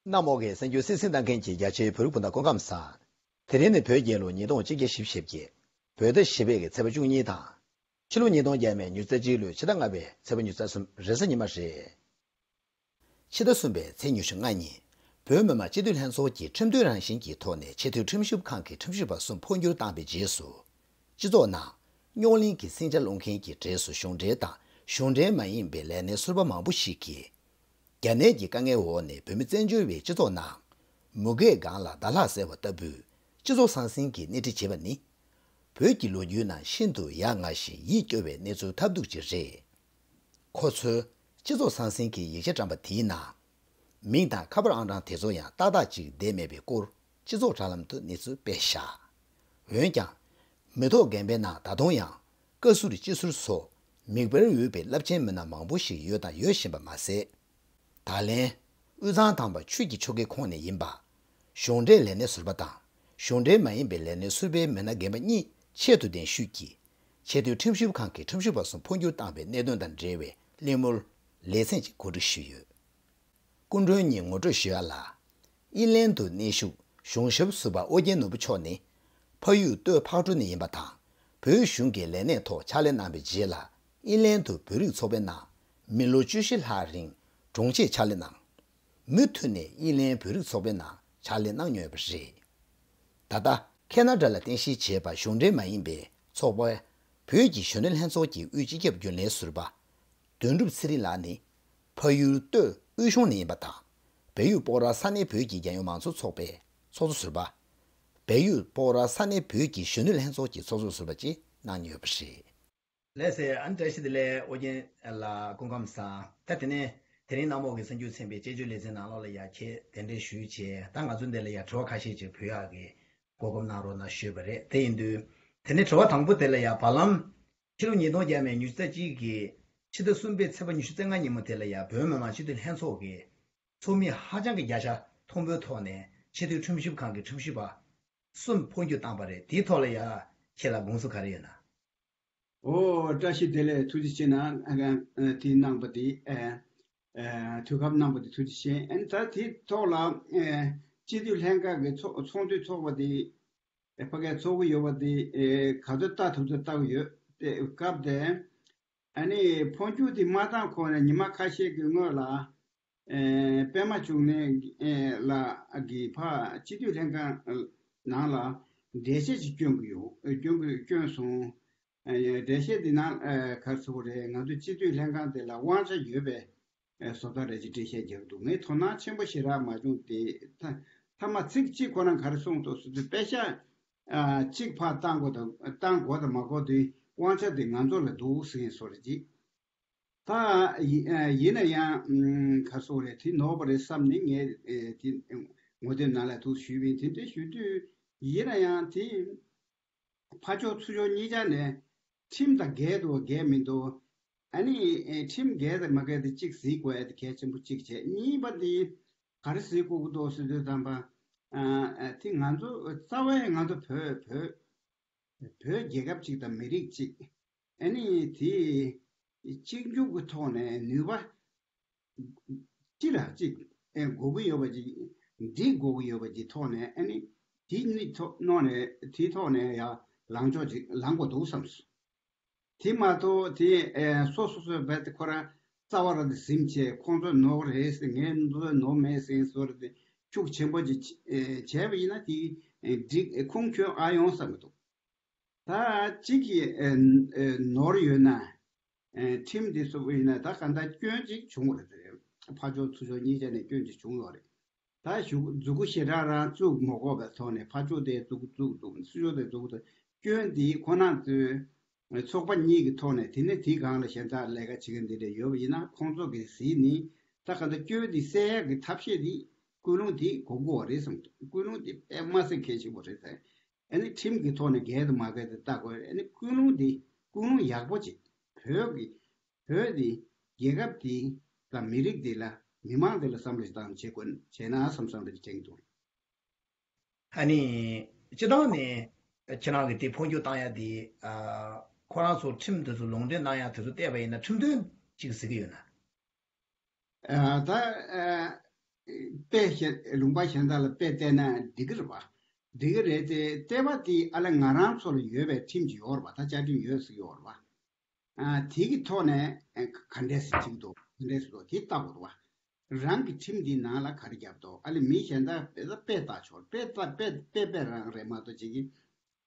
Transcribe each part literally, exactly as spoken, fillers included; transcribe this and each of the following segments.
གནམ་འོག་གི་གསར་འགྱུར་གསན་གཟིགས་གནང་མཁན་གྱི་རྒྱ་ཆེའི་བོད་རིགས་སྤུན་ཟླ་སྐུ་ཁམས་བཟང་། དེ་རིང་ནི་བོད་རྒྱལ་ལོ་ཉིས་སྟོང་གཅིག་བརྒྱ་བཞི་བཅུ་ཞེ་བརྒྱད། བོད་ཟླ་བཞི་པའི་གི་ཚེས་པ་བཅུ་གཉིས་དང་། ཕྱི་ལོ་ཉིས་སྟོང་བརྒྱ་མེད་ཉི་ཤུ་རྩ་གཅིག་ལོའི་ཕྱི་ཟླ་ལྔ་པའི་ཚེས་པ་ཉི་ཤུ་རྩ་གསུམ་རེས་གཟའ་ཉི་མ་རེད། ཕྱི་ཟླ་གསུམ་པའི་ཚེས་ཉི་ཤུ་ལྔ་ཉིན། བོད་མི་མང་སྤྱི་འཐུས་ལྷན་ཚོགས་ཀྱིས་ཁྲིམས་མཐུན་རང་བཞིན་གྱི་ཐོག་ནས་ཆེས་མཐོའི་ཁྲིམས་ཞིབ་ཁང་གི་ཁྲིམས་ཞིབ་པ་གསུམ་འཕོ་འགྱུར་བཏང་བའི་རྗེས་སུ། སྤྱི་ཚོགས་ནང་རྙོག་གླེང་གི་སྲིང་བྱ་སློང་མཁན་གྱི་གྲས་སུ་གཞུང་འབྲེལ་དང་གཞུང་འབྲེལ་མ་ཡིན་པའི་ལས་སྣེ་ཟུར་པ་མང་པོ་ཞིག་གིས། རྒྱ་ནད་ཀྱི་དཀའ་ངལ་འོག་ནས་བོད་མི་བཙན་བྱོལ་བའི་སྤྱི་ཚོགས་ནང་། མུ་གེའི་སྒང་ལ་ཟླ་ལྷག་ཟེར་བ་ལྟ་བུའི་སྤྱི་ཚོགས་ཟང་ཟིང་གི་སྣེ་ཁྲིད་བྱེད་པ་ནི། བོད་ཀྱི་ལོ་རྒྱུས་ནང་ཤིན་ཏུ་ཡ་ང་ཞིང་ཡིད་སྐྱོ་བའི་གནས་ཚུལ་ཐབས་སྡུག་ཅིག་རེད། ཁོ་ཚོས་སྤྱི་ཚོགས་ཟང་ཟིང་གི་ཡིག་ཆ་བཀྲམ་པ་དེའི་ནང་། མིང་དང་ཁ་པར་ཨང་གྲངས་དེ་ཚོ་ཡང་ཏག་ཏག་ཅིག་བསྡད་མེད་པའི་སྐོར་སྤྱི་ཚོགས་དྲ་ལམ་དུ་གནས་ཚུལ་སྤེལ་བཞག་འོན་ཀྱང་། མི་ཐོག་རྒན་པའི་ནང་ད་དུང་ཡང་བཀའ་ཟུར་སྤྱི་ཟུར་སོགས་མིག་དཔེར་འོས་པའི་རླབས་ཆེན་མི་སྣ་མང་པོ་ཞིག་ཡོད་དང་ཡོད་བཞིན་པ་མ་ཟད། ད་ལན། དབུས་གཙང་དམ་པ་ཆོས་ཀྱི་ཆོལ་ཁའི་ཁོངས་ནས་ཡིན་པ། གཞུང་འབྲེལ་ལས་སྣེ་ཟུར་པ་དང་གཞུང་འབྲེལ་མ་ཡིན་པའི་ལས་སྣེ་ཟུར་པའི་མི་སྣ་རྒན་པ་གཉིས་ཆེད་དུ་གདན་ཞུས་ཀྱིས་ཆེས་མཐོའི་ཁྲིམས་ཞིབ་ཁང་གི་ཁྲིམས་ཞིབ་པ་གསུམ་འཕོ་འགྱུར་བཏང་བའི་གནད་དོན་དང་འབྲེལ་བའི་གླེང་མོལ་ལེ་ཚན་ཅིག་གོ་སྒྲིག་ཞུས་ཡོད། སྐུ་མགྲོན་གཉིས་ངོ་སྤྲོད་ཞུ་ཡ་ལ། ཨིན་ལན་དུ་གནས་བཞུགས་གཞུང་ཞབས་ཟུར་པ་ཨོ་རྒྱན་ནོར་བུ་མཆོག་ནི། ཕ་ཡུལ་སྟོད་ཕག་གྲུ་ནས་ཡིན་པ་དང་། བོད་གཞུང་གི་ལས་གནས་ཐོག་ཕྱག་ལས་གནང་བའི་རྗེས་ལ། ཨིན་ལན་དུ་བོད་རིགས་ཚོགས་པའི་ནང་མི་ལོ་བཅུ་བཞི་ལྷག་རིང་དྲུང་ཆེ་ཕྱག་ལས་གནང་། མུ་མཐུད་ནས་ཨིན་ལན་བོད་རིགས་ཚོགས་པའི་ནང་ཕྱག་ལས་གནང་མྱོང་ཡོད་པ་རེད། ད་ལྟ་ཁེ་ན་ཌ་ལ་རྟེན་གཞི་བྱས་པ་གཞུང་འབྲེལ་མ་ཡིན་པའི་ཚོགས་པ། བོད་ཀྱི་གཞོན་ནུ་ལྷན་ཚོགས་ཀྱི་དབུས་སྤྱི་ཁྱབ་རྒྱུན་ལས་ཟུར་པ། དོན་གྲུབ་ཚེ་རིང་ལགས་ནི། ཕ་ཡུལ་སྟོད་དབུས་གཞུང་ནས་ཡིན་པ་དང་། བལ་ཡུལ་སྤོག་ར་ས་གནས་བོད་ཀྱི་རྒྱལ་ཡོངས་མང་གཙོ་ཚོགས་པའི་ཚོགས་གཙོ་ཟུར་པ། བལ་ཡུལ་སྤོག་ར་ས་གནས་བོད་ཀྱི་གཞོན་ནུ་ལྷན་ཚོགས་ཀྱི་ཚོགས་གཙོ་ཟུར་པ་བཅས་གནང་མྱོང་ཡོད་པ་རེད། ལགས་སེ། ཨ་ནི་བཀྲ་ཤིས་བདེ་ལེགས། ཨོ་རྒྱན་ལགས་སྐུ་ཁམས་བཟང་། ད་དེ་ནས་དེ་རིང་གནམ་འོག་གི་གསར་འགྱུར་ཚན་པའི་དཔྱད་བརྗོད་ལེ་ཚན་ནང་ལོགས་ལ་ཡ་ཁྱེད་གདན་འདྲེན་ཞུས་བྱས། ད་ང་ཚོ་འདི་ལ་ཡ་དྲི་བ་ཁ་ཤས་ཅིག་ཕུལ་ཡག་གི་གོ་སྐབས་གནང་རོགས་གནང་ཞུས་པ་རེད། དེ་ཡིན་དུས། དེ་ནས་དྲི་བ་དང་པོ་དེ་ལ་ཡ་བར་ལམ། ཕྱི་ལོ་ཉིས་སྟོང་བརྒྱ་མེད་ཉི་ཤུ་རྩ་གཅིག་གི་ཕྱི་ཟླ་གསུམ་པའི་ཚེས་པ་ཉི་ཤུ་རྩ་ལྔ་ཉིན་མོ་དེ་ལ་ཡ་བོད་མི་མང་སྤྱི་འཐུས་ལྷན་ཚོགས་ཀྱི་ཚོགས་མི་ཧ་ཅང་གི་བརྒྱ་ཆ་མཐོན་པོའི་ཐོག་ནས་ཆེས་མཐོའི་ཁྲིམས་ཞིབ་ཁང་གི་ཁྲིམས་ཞིབ་པ་གསུམ་འཕོ་འགྱུར་བཏང་པ་རེད། དེའི་ཐོག་ལ་ཡ་ཁྱེད་ལ་དགོངས་ཚུལ་ག་རེ་ཡོད་ན། ཨོ། བཀྲ་ཤིས་བདེ་ལེགས། ཐུགས་རྗེ་ཆེ་གནང་། ཨ། ཨ། དེ་གནང་པ་དེ། ཨ། ཨ། དུས་སྐབས་གནང་པ་དེ་ཐུགས་རྗེ་ཆེ། ཨ་ནི་ད་དེ་ཐོག་ལ། ཨ། སྤྱི་འཐུས་ལྷན་ཁང་གི་ཚོགས་ཚོགས་འདུ་ཚོགས་པ་དེ། ཨ། ཕ་གིར་ཚོགས་ཀྱི་ཡོད་པ་དེ། ཨ། ག་ཚོད་ལྟ་ཐུབ་ཚོད་ལྟ་གི་ཡོད། དེ་སྐབས་དེ། ཨ་ནི་འཕོ་འགྱུར་དེ་མ་བཏང་གོང་ནས་ཉི་མ་ཁ་ཤས་ཀྱི་སྔོན་ལ། ཨེ། པད་མ་འབྱུང་གནས། ཨེ། ལགས་ཀྱིས་ཕར་སྤྱི་འཐུས་ལྷན་ཁང་ནང་ལ་འགྲེལ་བཤད་ཅིག་བསྐྱོན་གྱི་ཡོད། ཨེ། བསྐྱོན་གྱི། བསྐྱོན་སོང་། ཨེ། འགྲེལ་བཤད་འདི་ནང་། ཨེ། ག་རེ་ཟེར་དགོས་རེད། ང་ཚོ་སྤྱི་འཐུས་ལྷན་ཁང་དེ་ལ་དབང་ཆ་ཡོད་པའི། ཨེ། བཟོ་ལྟ་རེ་ཅིག་འགྲེལ་བཤད་རྒྱག་འདུག་ངས་དོ་སྣང་ཆེན་པོ་ཞེ་དྲག་མ་བྱུང་སྟེ། ཐ་མ་ཚིག་གཅིག་ཁོ་རང་ག་རེ་གསུངས་འདུག་ཟེར་དུས། པེ་ཤག་ཨ། གཅིག་ཕར་བཏང་དགོས་དང་བཏང་དགོས་དང་མ་དགོས་དེ་དབང་ཆ་དེ་ང་ཚོ་ལ་འདུག་ཟེར་མཁན་བཟོ་འདྲ་ཅིག་ད་ཡི་ཨ། ཡིན་ན་ཡང་། ཨམ། ག་རེ་ཟེར་དགོས་རེད། དེ་ནོར་བ་རེད་བསམ་ནས་ངས། ཨེ། དེ་ངོ་དེབ་ནང་ལ་འདུག་ཞུས་པ་ཡིན། དེ་འདྲ་ཞུ་དུས། ཡིན་ན་ཡང་དེ་ཕར་ཕྱོགས་ཚུར་ཕྱོགས་གཉིས་ཆ་ནས་ཁྲིམས་དང་འགལ་འདུག་འགལ་མི་འདུག་ཨ་ནི། ཨེ། ཁྲིམས་འགལ་དང་མ་འགལ་དེ་གཅིག་གཟིགས་དགོས་ཡ་དེ་གལ་ཆེན་པོ་གཅིག་བྱས། གཉིས་པ་དེ་ག་རེ་གཟིགས་དགོས་ཀྱི་འདུག་ཟེར་དུས་ཙམ་པ། ཨ། ཨ། དེ་ང་ཚོ་རྩ་བའི་ང་ཚོ་བོད་བོད་བོད་རྒྱལ་ཁབ་ཅིག་དང་མི་རིགས་ཅིག་ཨ་ནི་དེ་གཅིག་གྱུར་གྱི་ཐོག་ནས་ནུས་པ་ཅི་ལ་ཅིག་ཨེ། དགོས་ཀྱི་ཡོད་པ་ཅིག་འགྲིག་དགོས་ཀྱི་ཡོད་པ་ཅིག་ཐོག་ནས། ཨ་ནི་དེ་ནི་ཐོག་ནང་ནས། དེའི་ཐོག་ནས་ཡར་ལངས་ཕྱོགས་ཅིག་ལངས་དགོས་འདུག་བསམས་སོང་། དེ་མ་གཏོགས་དེ། ཨེ། སོ་སོ་སོའི་རྦད་དེ་ཁོ་རང་རྩ་བ་རང་དེ་ཟིན་བྱས། ཁོང་ཚོ་ནོར་རེད་ཟེར། ངའི་ཚོ་ནོར་མེད་ཟེར་བཟོ་འདྲ་དེ་ཤུགས་ཆེན་པོ་ཅིག་ཨེ། བྱས་པ་ཡིན་ན་དེ། ཨེ། འགྲིག་ཨེ། ཁུངས་འཁྱོལ་ཨ་ཡོང་བསམ་གྱི་འདུག་ད་གཅིག་གིས། ཨེ། ཨེ། ནོར་ཡོད་ན། ཨེ། ཁྲིམས་དེ་བཟོ་བ་ཡིན་ན་ད་གང་ལྟར་སྐྱོན་ཅིག་བྱུང་བ་རེད། ཕར་ཕྱོགས་ཚུར་ཕྱོགས་གཉིས་ཆ་ནས་སྐྱོན་ཅིག་བྱུང་ཡོད་རེད། ད་གཞུག་མཛུབ་གུ་ཞེ་དྲག་རང་བཙུགས་མ་དགོས་པའི་ཐོག་ནས། ཕར་ཕྱོགས་དེ་མཛུབ་གུ་བཙུགས་འདུག་ཚུར་ཕྱོགས་དེ་མཛུབ་གུ་བཙུགས། སྐྱོན་འདི་ཁོ་ན་ཚོའི་ཚོགས་པ་གཉིས་ཀྱི་ཐོག་ནས། དེ་ནས་དེའི་སྒང་ལ་གཞན་དག་ལས་ཀ་བྱེད་མཁན་འདི་འདྲ་ཡོད་པ་ཡིན་ན། ཁོང་ཚོ་གིས་གཟིགས་ནས་ད་ག་འདྲ་སྐྱོན་འདི་སེལ་ཡག་གི་ཐབས་ཤེས་འདི་ཀུན་སློང་འདི་དགོས་ཀྱི་ཡོད་རེད་བསམ་འདུག་ཀུན་སློང་འདི་དཔེ་མ་སྲིད་གལ་ཆེན་པོ་རེད་ཟེར། ཨ་ནི་ཁྲིམས་ཀྱི་ཐོག་ནས་འགལ་དང་མ་འགལ་དེ་ལྟ་དགོས། ཨ་ནི་ཀུན་སློང་འདི་ཀུན་སློང་ཡག་པོ་ཅིག་བོད་ཀྱི་བོད་འདི་རྒྱལ་ཁབ་འདི་དང་མི་རིགས་འདི་ལ། མི་མང་འདི་ལ་བསམ་བློ་ཞིག་བཏང་བྱེད་དགོས། བྱས་ན་བསམ་བསམ་འདྲ་ཅིག་དྲན་གྱི་འདུག་ཨ་ནི་སྤྱིར་བཏང་ནས་ཁྱེད་རང་གིས་དེ་འཕོ་འགྱུར་བཏང་ཡ་དེ། ཨ། ཁོ་རང་ཚོ་ཁྲིམས་དེ་ཚོ་ལུང་འདྲེན་གནང་ཡ་དེ་ཚོ་བལྟས་པ་ཡིན་ན་ཁྲིམས་མཐུན་ཅིག་གཟིགས་ཀྱི་ཡོད་ན། ཨ། ད། ཨ། དཔེ་གཞན་ལུང་པ་གཞན་དག་ལ་དཔེ་བལྟས་ན་འགྲིག་གི་རེད་པ། འགྲིག་གི་རེད་དེ་ལྟེ་བ་དེ་ཨ་ལ་ང་རང་ཚོ་ལ་ཡོད་པའི་ཁྲིམས་ཅིག་ཡོད་རེད་པ། ད་བཅའ་ཁྲིམས་ཡོད་ཟེར་གྱི་ཡོད་རེད་པ། ཨ་དེ་གི་ཐོག་ནས་ཨ་ག་འདྲས་སེ་བྱེད་ཀྱི་འདུག་ག་འདྲས་སེ་འདུག་དེ་བལྟ་དགོས་འདུག་བ། རང་གི་ཁྲིམས་འདིའི་ནང་ལ་ག་རེ་བརྒྱབ་འདུག་ཨ་ལས་མི་གཞན་དག་དཔེ་ད་དཔེ་ལྟ་ཆོག་དཔེ་ལྟ་དཔེ་དཔེ་དཔེ་རང་རེད་མ་གཏོགས་ཅིག་གིས་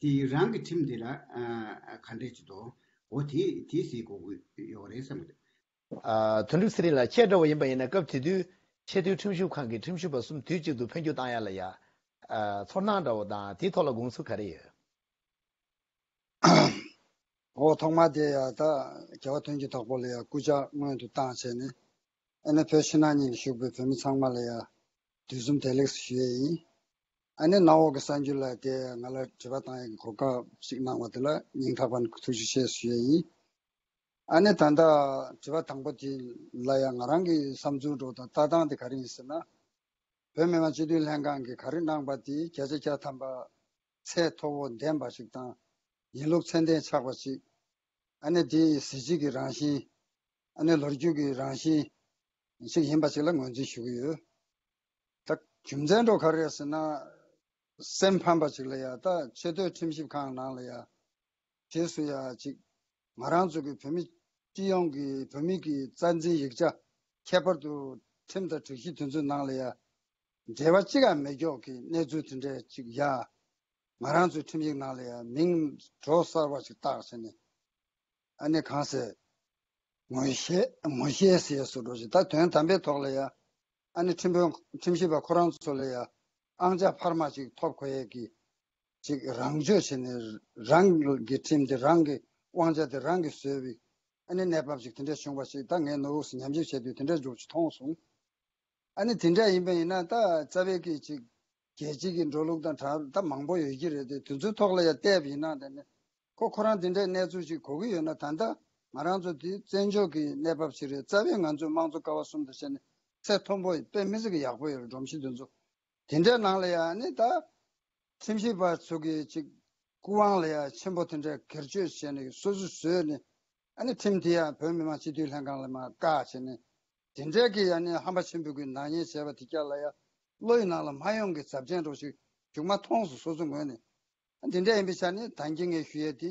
དེ་རང་གི་ཁྲིམས་འདི་ལ་ཨ་ག་འདྲས་ཅིག་འདུག་འོ་དེ་དེ་གཟིགས་དགོས་ཀྱི་ཡོད་རེད་བསམ་གྱི་འདུག་ཨ་དོན་གྲུབ་ཚེ་རིང་ལགས། ཁྱེད་འདྲ་བོ་ཡིན་པ་ཡིན་ན་སྐབས་དེ་དུས་ཆེས་མཐོའི་ཁྲིམས་ཞིབ་ཁང་གི་ཁྲིམས་ཞིབ་པ་གསུམ་དུས་གཅིག་ཏུ་འཕོ་འགྱུར་བཏང་ཡ་ལ་ཡ་ཨ་ཚོར་སྣང་འདྲ་བོ་དང་དེའི་ཐོག་ལ་དགོངས་ཚུལ་ག་རེ་ཡོད། འོ་ཐོག་མ་དེ་ཡ་ད་རྒྱལ་བ་དོན་གྱི་བདག་པོ་ལ་ཡ་སྐུ་ཕྱག་སྔོན་དུ་བཏང་བྱས་ནས་ཨ་ནི་བོད་ཕྱི་ནང་གཉིས་ལ་བཞུགས་པའི་བོད་མི་ཚང་མ་ལ་ཡ་དུས་གསུམ་བདེ་ལེགས་སུ་ཞུ་ཡས་ཡིན། ཨ་ནི་ནང་འོག་གི་གསར་འགྱུར་ལ་དེ་ང་ལ་དྲི་བ་བཏང་ཡས་ཀྱི་གོ་སྐབས་ཤིག་གནང་བ་དེ་ལ་སྙིང་ཐག་པ་ནས་ཐུགས་རྗེ་ཆེ་ཞུ་ཡས་ཡིན། ཨ་ནི་ད་ལྟ་དྲི་བ་དང་པོ་དེ་ལ་ཡང་ང་རང་གི་བསམ་ཚུལ་འདྲ་བོ་དང་ལྟ་སྟངས་དེ་ག་རེ་ཡིན་ཟེར་ན། བོད་མི་མང་སྤྱི་འཐུས་ལྷན་ཁང་གིས་ག་རེ་གནང་པ་དེ་བརྒྱ་ཆ་བརྒྱ་ཐམ་པ་ཚད་མཐོ་བོ་ལྡན་པ་ཞིག་དང་ཡིན་ལུགས་ཚད་ལྡན་ཆགས་པ་ཞིག་ཨ་ནི་དེ་གཟི་བརྗིད་ཀྱི་རང་བཞིན། ཨ་ནི་ལོ་རྒྱུས་ཀྱི་རང་བཞིན་ཞིག་ཡིན་པ་ཞིག་ལ་ངོས་འཛིན་ཞུ་གི་ཡོད། ད་རྒྱུ་མཚན་འདྲ་བོ་ག་རེ་རེད་ཟེར་ན། སེམས་ཕམ་པ་ཞིག་ལ་ཡ་ད་ཆེས་མཐོའི་ཁྲིམས་ཞིབ་ཁང་ནང་ལ་ཡ། རྗེས་སུ་ཡ་ཅིག་ང་རང་ཚོ་གི་བོད་མི་སྤྱི་ཡོངས་ཀྱི་བོད་མི་གི་རྩ་འཛིན་ཡིག་ཆ། ཁྱད་པར་དུ་ཁྲིམས་དང་སྒྲིག་གཞི་དེ་ཚོའི་ནང་ལ་ཡ། འབྲེལ་བ་གཅིག་ཀྱང་མེད་མཁན་གྱི་གནས་ཚུལ་དེ་འདྲ་ཅིག་ཡ། ང་རང་ཚོའི་ཁྲིམས་ཡིག་ནང་ལ་ཡ་མིང་བྲོ་གསར་བ་ཞིག་བཏགས་བྱས་ནས། ཨ་ནི་གང་ཟེར། ངོ་ཤེས་ངོ་ཤེས་ཟེར་སུ་འགྲོ་ཞིག་ད་དོན་དམ་པའི་ཐོག་ལ་ཡ། ཨ་ནི་ཁྲིམས་དཔོན་ཁྲིམས་ཞིབ་པ་ཁོ་རང་ཚོ་ལ་ཡ། ཨང་ཆ་འཕར་མ་ཅིག་ཐོབ་དགོས་ཡས་ཀྱི། ཅིག་རང་སྤྱོད་བྱས་ནས་རང་གི་ཁྲིམས་དེ་རང་གི་དབང་ཆ་དེ་རང་གིས་བཟོས་པའི་ཨ་ནི་གནས་བབ་ཅིག་དེ་འདྲ་བྱུང་བ་ཞིག་ད་ངས་ནོར་བུ་ཉམས་ཞིབ་བྱས་དུས་དེ་འདྲ་འཇུག་ཅིག་མཐོང་སོང་། ཨ་ནི་དེ་འདྲ་ཡིན་པ་ཡིན་ན་ད་རྩ་བའི་གི་ཅིག་རྒྱལ་སྤྱི་གི་འགྲོ་ལུགས་དང་བྲལ་ད་མང་པོ་ཡོད་ཀྱི་རེད་དེ་དེ་ཚོའི་ཐོག་ལ་ཡ་བལྟས་པ་ཡིན་ན་དེ་ནི་ཁོ་ཁོ་རང་དེ་འདྲའི་གནས་ཚུལ་ཅིག་གོ་གི་ཡོད་ན་ད་ལྟ་ང་རང་ཚོ་དེ་བཙན་བྱོལ་གྱི་གནས་བབ་ཅིག་རེད། རྩ་བའི་ང་ཚོའི་དམངས་གཙོ་ཀ་བ་གསུམ་དུ་བྱས་ནས་ཚད་མཐོན་པོ་དཔེ་མི་སྲིད་ཀྱི་ཡག་པོ་ཡོད་རེད། སྒྲོམ་གཞི་དེ་ཚོ་དེ་འདྲའི་ནང་ལ་ཡ་ནི་ད་ཁྲིམས་ཞིབ་པ་ཚོ་གི་ཅིག་སྐུ་དབང་ལ་ཡ་ཆེན་པོ་དེ་འདྲའི་སྒེར་གཅོད་བྱས་ནས་སོ་སོ་བཟོས་ནས་ཨ་ནི་ཁྲིམས་དེ་ཡང་བོད་མི་མང་སྤྱི་འཐུས་ལྷན་ཁང་ལ་མར་བཀག་བྱས་ནས་དེ་འདྲའི་གི་ཡ་ནི་ཧམ་པ་ཆེན་པོའི་གི་ནག་ཉེས་བྱས་པ་དེ་རྒྱ་ལ་ཡ་བློ་ཡི་ནང་ལ་མ་ཡོང་གི་ཚབས་ཆེན་འགྲོ་ཞིག་མཇུག་མ་མཐོང་སོང་། སོ་སོ་ངོས་ནས་ཨ་དེ་འདྲ་ཡིན་པའི་ཆ་ནས་ད་གིན་ངས་ཞུ་ཡས་དེ་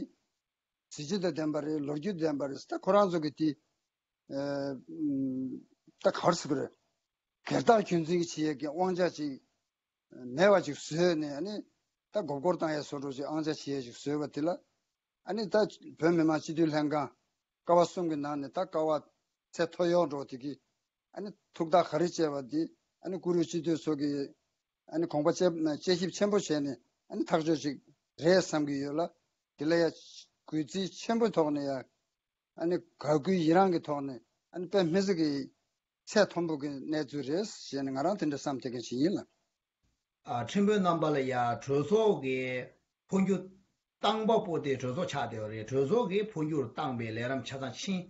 གཟི་བརྗིད་དང་ལྡན་པ་རེད། ལོ་རྒྱུས་ལྡན་པ་རེད། ད་ཁོ་རང་ཚོ་གི་དེ་ཨ་ད་ག་རེ་ཟེར་དགོས་རེད། སྒེར་བདག་རྒྱུན་འཛིན་གྱི་བྱེད་ཡས་ཀྱི་དབང་ཆ་ཅིག་མེད་པ་ཅིག་བཟོས་ནས་ཨ་ནི་ད་མགོ་སྐོར་བཏང་ཡས་བཟོ་འདྲ་ཅིག་དབང་ཆ་བྱེད་ཡས་ཅིག་བཟོས་པ་དེ་ལ་ཨ་ནི་ད་བོད་མི་མང་སྤྱི་འཐུས་ལྷན་ཁང་ཀ་བ་གསུམ་གྱི་ནང་ནས་ད་ཀ་བ་ཚད་མཐོ་ཡོད་འགྲོ་དེ་གི་ཨ་ནི་ཐུགས་ཐག་ག་རེ་བཅད་པ་དེ་ཨ་ནི་བཀུར་འོས་སྤྱི་འཐུས་ཚོ་གི་ཨ་ནི་དགོངས་པ་དཔྱད་དཔྱད་ཞིབ་ཆེན་པོ་བྱས་ནས་ཨ་ནི་ཐག་གཅོད་ཅིག་རེད་བསམ་གྱི་ཡོད་ལ། དེ་ལ་ཡ་གུས་བརྩི་ཆེན་པོའི་ཐོག་ནས་ཡ་ཨ་ནི་དགའ་གུས་ཡི་རངས་ཀྱི་ཐོག་ནས་ཨ་ནི་དཔེ་མི་སྲིད་ཀྱི་ཚད་མཐོན་པོ་གི་གནས་ཚུལ་རེད་ཞེས་ནས་ང་རང་དེ་འདྲ་བསམ་བསྡད་མཁན་ཞིག་ཡིན་ལ། ཨ་ཁྲིམས་དཔོན་རྣམ་པ་ལ་ཡ་གྲོས་ཚོགས་ཀྱི་འཕོ་འགྱུར་བཏང་པ་པོ་དེ་གྲོས་ཚོགས་ཆགས་བསྡད་པ་རེད། གྲོས་ཚོགས་ཀྱི་འཕོ་འགྱུར་བཏང་པའི་ལས་རིམ་ཆ་ཚང་ཕྱིན།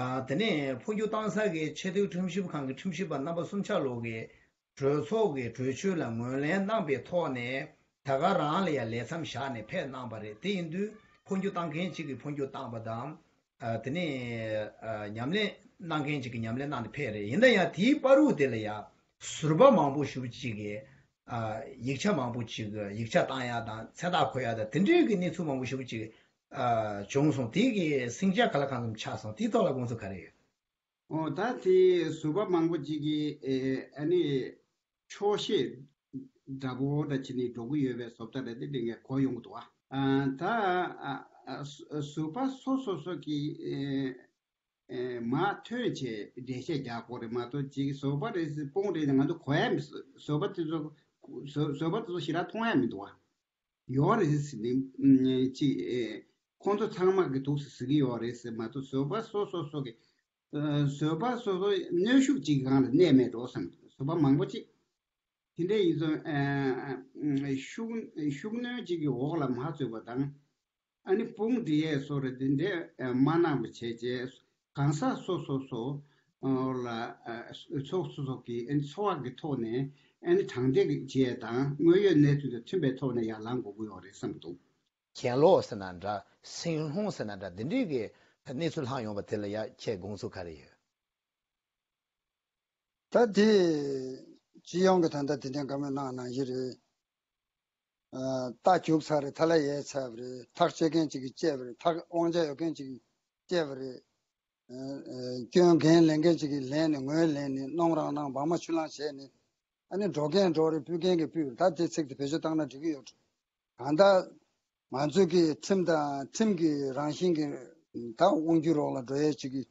ཨ་དེ་ནས་འཕོ་འགྱུར་བཏང་ས་གི་ཆེས་མཐོའི་ཁྲིམས་ཞིབ་ཁང་གི་ཁྲིམས་ཞིབ་པ་རྣམ་པ་གསུམ་ཆ་ལོག་གིས་གྲོས་ཚོགས་ཀྱི་གྲོས་ཆོད་ལ་ངོས་ལེན་གནང་པའི་ཐོག་ནས་ད་ག་རང་ལ་ཡ་ལས་མཚམས་བཞག་ནས་ཕེབས་གནང་པ་རེད། དེ་ཡིན་དུས་འཕོ་འགྱུར་བཏང་མཁན་གཅིག་གིས་འཕོ་འགྱུར་བཏང་པ་དང་། ཨ་དེ་ནས་ཨ་ཉམས་ལེན་གནང་མཁན་གཅིག་གིས་ཉམས་ལེན་གནང་ནས་ཕེབས་རེད། ཡིན་ན་ཡང་དེའི་བར་དུ་དེ་ལ་ཡ་ཟུར་པ་མང་པོ་ཞེ་པོ་ཅིག་གིས་ཨ་ཡིག་ཆ་མང་པོ་ཅིག་ཡིག་ཆ་བཏང་ཡ་དང་ཚེ་ཐག་འཁོར་ཡ་དང་དེ་འདྲའི་གི་གནས་ཚུལ་མང་པོ་ཞེ་པོ་ཅིག་ཨ་བྱུང་སོང་། དེ་གི་ཟིང་ཆ་ག་ལ་གང་འཚམ་ཆགས་སོང་། དེའི་ཐོག་ལ་དགོངས་ཚུལ་ག་རེ་ཡོད། ཨོ་ད་དེ་ཟུར་པ་མང་པོ་ཅིག་གིས་ཨེ་ཨ་ནི་ཆོག་ཤེས་འདྲ་པོ་འདྲ་བྱས་ནས་འགྲོ་གི་ཡོད་པའི་བཟོ་ལྟ་རེད་དེ་འདི་ངས་གོ་ཡོང་གི་འདུག་ཨ། ཨ་ད་ཨ་ཨ་ཟུར་པ་སོ་སོ་སོ་གིས་ཨེ་ཨེ་མར་ཐོན་བྱས་འགྲེལ་བཤད་རྒྱག་དགོས་རེད་མ་གཏོགས་ཅིག་ཟུར་པ་རེད་ཟེར་དཔུང་རེད་ང་ཚོ་གོ་ཡ་མི་ཟུར་པ་དེ་ཚོ་ཟུར་ཟུར་པ་དེ་ཚོ་ཞེ་དྲག་མཐོང་ཡ་མི་འདུག་ཨ། ཡོད་རེད་ཟེར་ནས་ཅིག་ཁོང་ཚོ་ཚང་མ་གི་འདུག་ཟེར་ཟེར་གི་ཡོད་རེད་ཟེར་མ་གཏོགས་ཟུར་པ་སོ་སོ་སོ་གི་ཟུར་པ་སོ་སོ་གནོན་ཤུགས་ཅིག་སྒང་ལ་གནས་མེད་འགྲོ་བསམ། ཟུར་པ་མང་པོ་ཅིག་དེ་འདྲ་ཡིན་ཙང་ཤུགས་ཤུགས་གནོན་ཅིག་གི་འོག་ལ་མ་ཚུད་པ་དང་ཨ་ནི་དཔུང་སྒྲིག་ཡས་སོགས་རེད་དེ་འདྲ་མ་གནང་བ་བྱས་རྗེས་གང་ཟག་སོ་སོ་སོ་ལ་ཚོགས་སོ་སོ་གི་ཨ་ནི་འཚོ་བ་གི་ཐོག་ནས་ཨ་ནི་དྲང་བདེན་གྱི་བྱས་དང་དངོས་ཡོད་གནས་ཚུལ་དང་མཐུན་པའི་ཐོག་ནས་ཡར་ལངས་དགོས་ཀྱི་ཡོད་རེད་བསམ་གྱི་འདུག་གྱེན་ལོག་ཟེར་ན་འདྲ་སྲིད་སློང་ཟེར་ན་འདྲ་འདི་འདྲའི་གི་གནས་ཚུལ་ལྷག་ཡོང་བ་དེ་ལ་ཡ་ཁྱེད་དགོངས་ཚུལ་ག་རེ་ཡོད། ད་དེ་ སྤྱི་ཡོངས་ཀྱི་ད་ལྟ་དེ་འདྲའི་བཀའ་མོལ་གནང་གནང་གི་རེད། ཨ། རྟ་རྒྱུག་ཚར་རེད། ཐ་ལ་ཡལ་ཚར་བ་རེད། ཐག་བཅད་མཁན་ཅིག་གིས་བཅད་པ་རེད། ཐག་དབང་ཆ་ཡོད་མཁན་ཅིག་གིས་བཅད་པ་རེད། ཨ། ཨ། སྐྱོན་འགན་ལེན་མཁན་ཅིག་གིས་ལེན་ནས་ངོས་ལེན་ནས་གནོང་རང་གནང་། བག་མ་ཆུ་ལངས་བྱས་ནས། ཨ་ནི་འགྲོ་མཁན་འགྲོ་རེད། སྤུད་མཁན་གྱིས་སྤུད་རེད། ད་དེ་ཚིག་དེ་བེད་སྤྱོད་བཏང་ན་འགྲིག་གི་ཡོད། གང་ལྟར་ང་ཚོས་ཀྱི་ཁྲིམས་དང་ཁྲིམས་ཀྱི་རང་བཞིན་གྱི་ད་དབང་སྒྱུར་འོག་ལ་འགྲོ་ཡས་ཅིག་གི་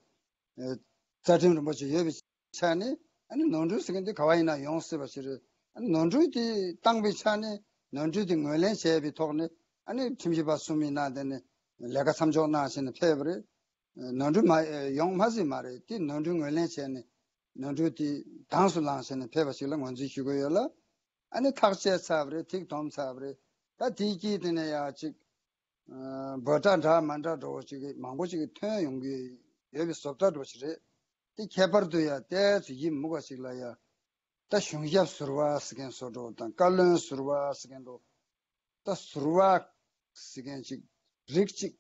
ཨ། རྩ་ཁྲིམས་རིན་པོ་ཆེ་ཡོད་པའི་ཆ་ནས། ཨ་ནི་ནོར་འཁྲུལ་ཟེར་མཁན་དེ་ག་བ་ཡིན་ན་ཡོང་སྲིད་པ་ཞིག་རེད། ཨ་ནི་ནོར་འཁྲུལ་དེ་བཏང་པའི་ཆ་ནས་ནོར་འཁྲུལ་དེ་ངོས་ལེན་བྱས་པའི་ཐོག་ནས། ཨ་ནི་ཁྲིམས་ཞིབ་པ་གསུམ་ཡིན་ན་དེ་ནས་ལས་ཀ་མཚམས་འཇོག་གནང་བྱས་ནས་ཕེབས་པ་རེད། ནོར་འཁྲུལ་མ་ཡོང་མ་སྲིད་མ་རེད། དེ་ནོར་འཁྲུལ་ངོས་ལེན་བྱས་ནས་ནོར་འཁྲུལ་དེ་དྭངས་སུ་བླངས་བྱས་ནས་ཕེབས་པ་ཞིག་ལ་ངོས་འཛིན་ཞུ་གི་ཡོད་ལ། ཨ་ནི་ཐག་བཅད་ཚར་བ་རེད། ཐིག་བསྡོམས་ཚར་བ་རེད། ད་དེའི་དཀྱིལ་དེ་ནས་ཡ་ཅིག་ཨ། འབོད་སྒྲ་འདྲ་མི་འདྲ་འདྲ་བོ་ཅིག་མང་པོ་ཅིག་ཐོན་ཡོང་གི་ཡོད་པའི་བཟོ་ལྟ་འདྲ་བོ་ཞིག་རེད། དེ་ཁྱད་པར་དུ་ཡ་ཏོག་ཙམ་ཡིད་མུག་པ་ཞིག་ལ་ཡ། ད་གཞུང་ཞབས་ཟུར་པ་ཟེར་མཁན་བཟོ་འདྲ་བོ་དང་། བཀའ་བློན་ཟུར་པ་ཟེར་མཁན་འདྲ་བོ། ད་ཟུར་པ་ཟེར་མཁན་ཅིག་རིགས་གཅིག་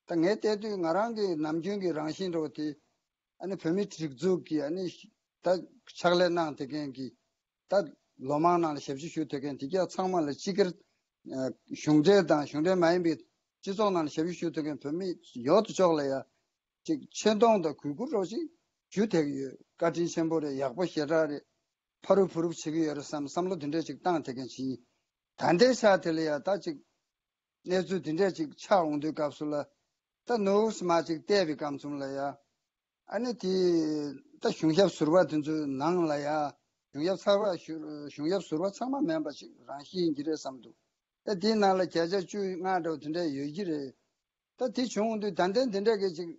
ད་ངས་བལྟས་དུས་ང་རང་གི་ནམ་རྒྱུན་གྱི་རང་བཞིན་འདྲ་བོ་དེ། ཨ་ནི་བོད་མིའི་སྒྲིག་འཛུགས་ཀྱི་ཨ་ནི་ད་ཕྱག་ལས་གནང་བསྡད་མཁན་གྱི། ད་ལོ་མང་ནང་ལ་ཞབས་ཕྱི་ཞུ་བསྡད་མཁན་དེ་ག་ཚང་མ་ལ་སྤྱི་སྒེར། ཨ། གཞུང་འབྲེལ་དང་གཞུང་འབྲེལ་མ་ཡིན་པའི་སྤྱི་ཚོགས་ནང་ལ་ཞབས་ཕྱི་ཞུ་བསྡད་མཁན་བོད་མི་ཡོངས་སུ་ཕྱོགས་ལ་ཡ་ཅིག་ཆེ་མཐོང་དང་གུས་བཀུར་འདྲ་བོ་ཅིག་ཞུ་བསྡད་ཀྱི་ཡོད། བཀའ་དྲིན་ཆེན་པོ་རེད། ཡག་པོ་ཞེ་དྲག་རེད། ཕ་རུབ་བུ་རུབ་བྱེད་ཀྱི་ཡོད་རེད་བསམ་བསམ་བློ་དེ་འདྲ་ཅིག་བཏང་བསྡད་མཁན་ཞིག་ཡིན། ད་ལྟའི་ཆ་དེ་ལ་ཡ་ད་ཅིག་གནས་ཚུལ་འདི་འདྲས་ཅིག་ཆགས་འོང་དུས་སྐབས་སུ་ལ། ད་ནུབ་མ་ཅིག་བལྟས་པའི་སྐབས་ཙམ་ལ་ཡ། ཨ་ནི་དེ་ད་གཞུང་ཞབས་ཟུར་པ་དེ་ཚོའི་ནང་ལ་ཡ། གཞུང་ཞབས་ཚར་བ་ཞུ་གཞུང་ཞབས་ཟུར་པ་ཚང་མ་མིན་པ་ཞིག་རང་བཞིན་ཡིན་གྱི་རེད་བསམ་འདུག་ད་དེའི་ནང་ལ་བརྒྱ་ཆ་བཅུ་ལྔ་འདྲ་བོ་དེ་འདྲས་ཡོད་ཀྱི་རེད། ད་དེ་བྱུང་འོང་དུས་ད་ལྟའི་འདི་འདྲས་ཀྱི་ཅིག་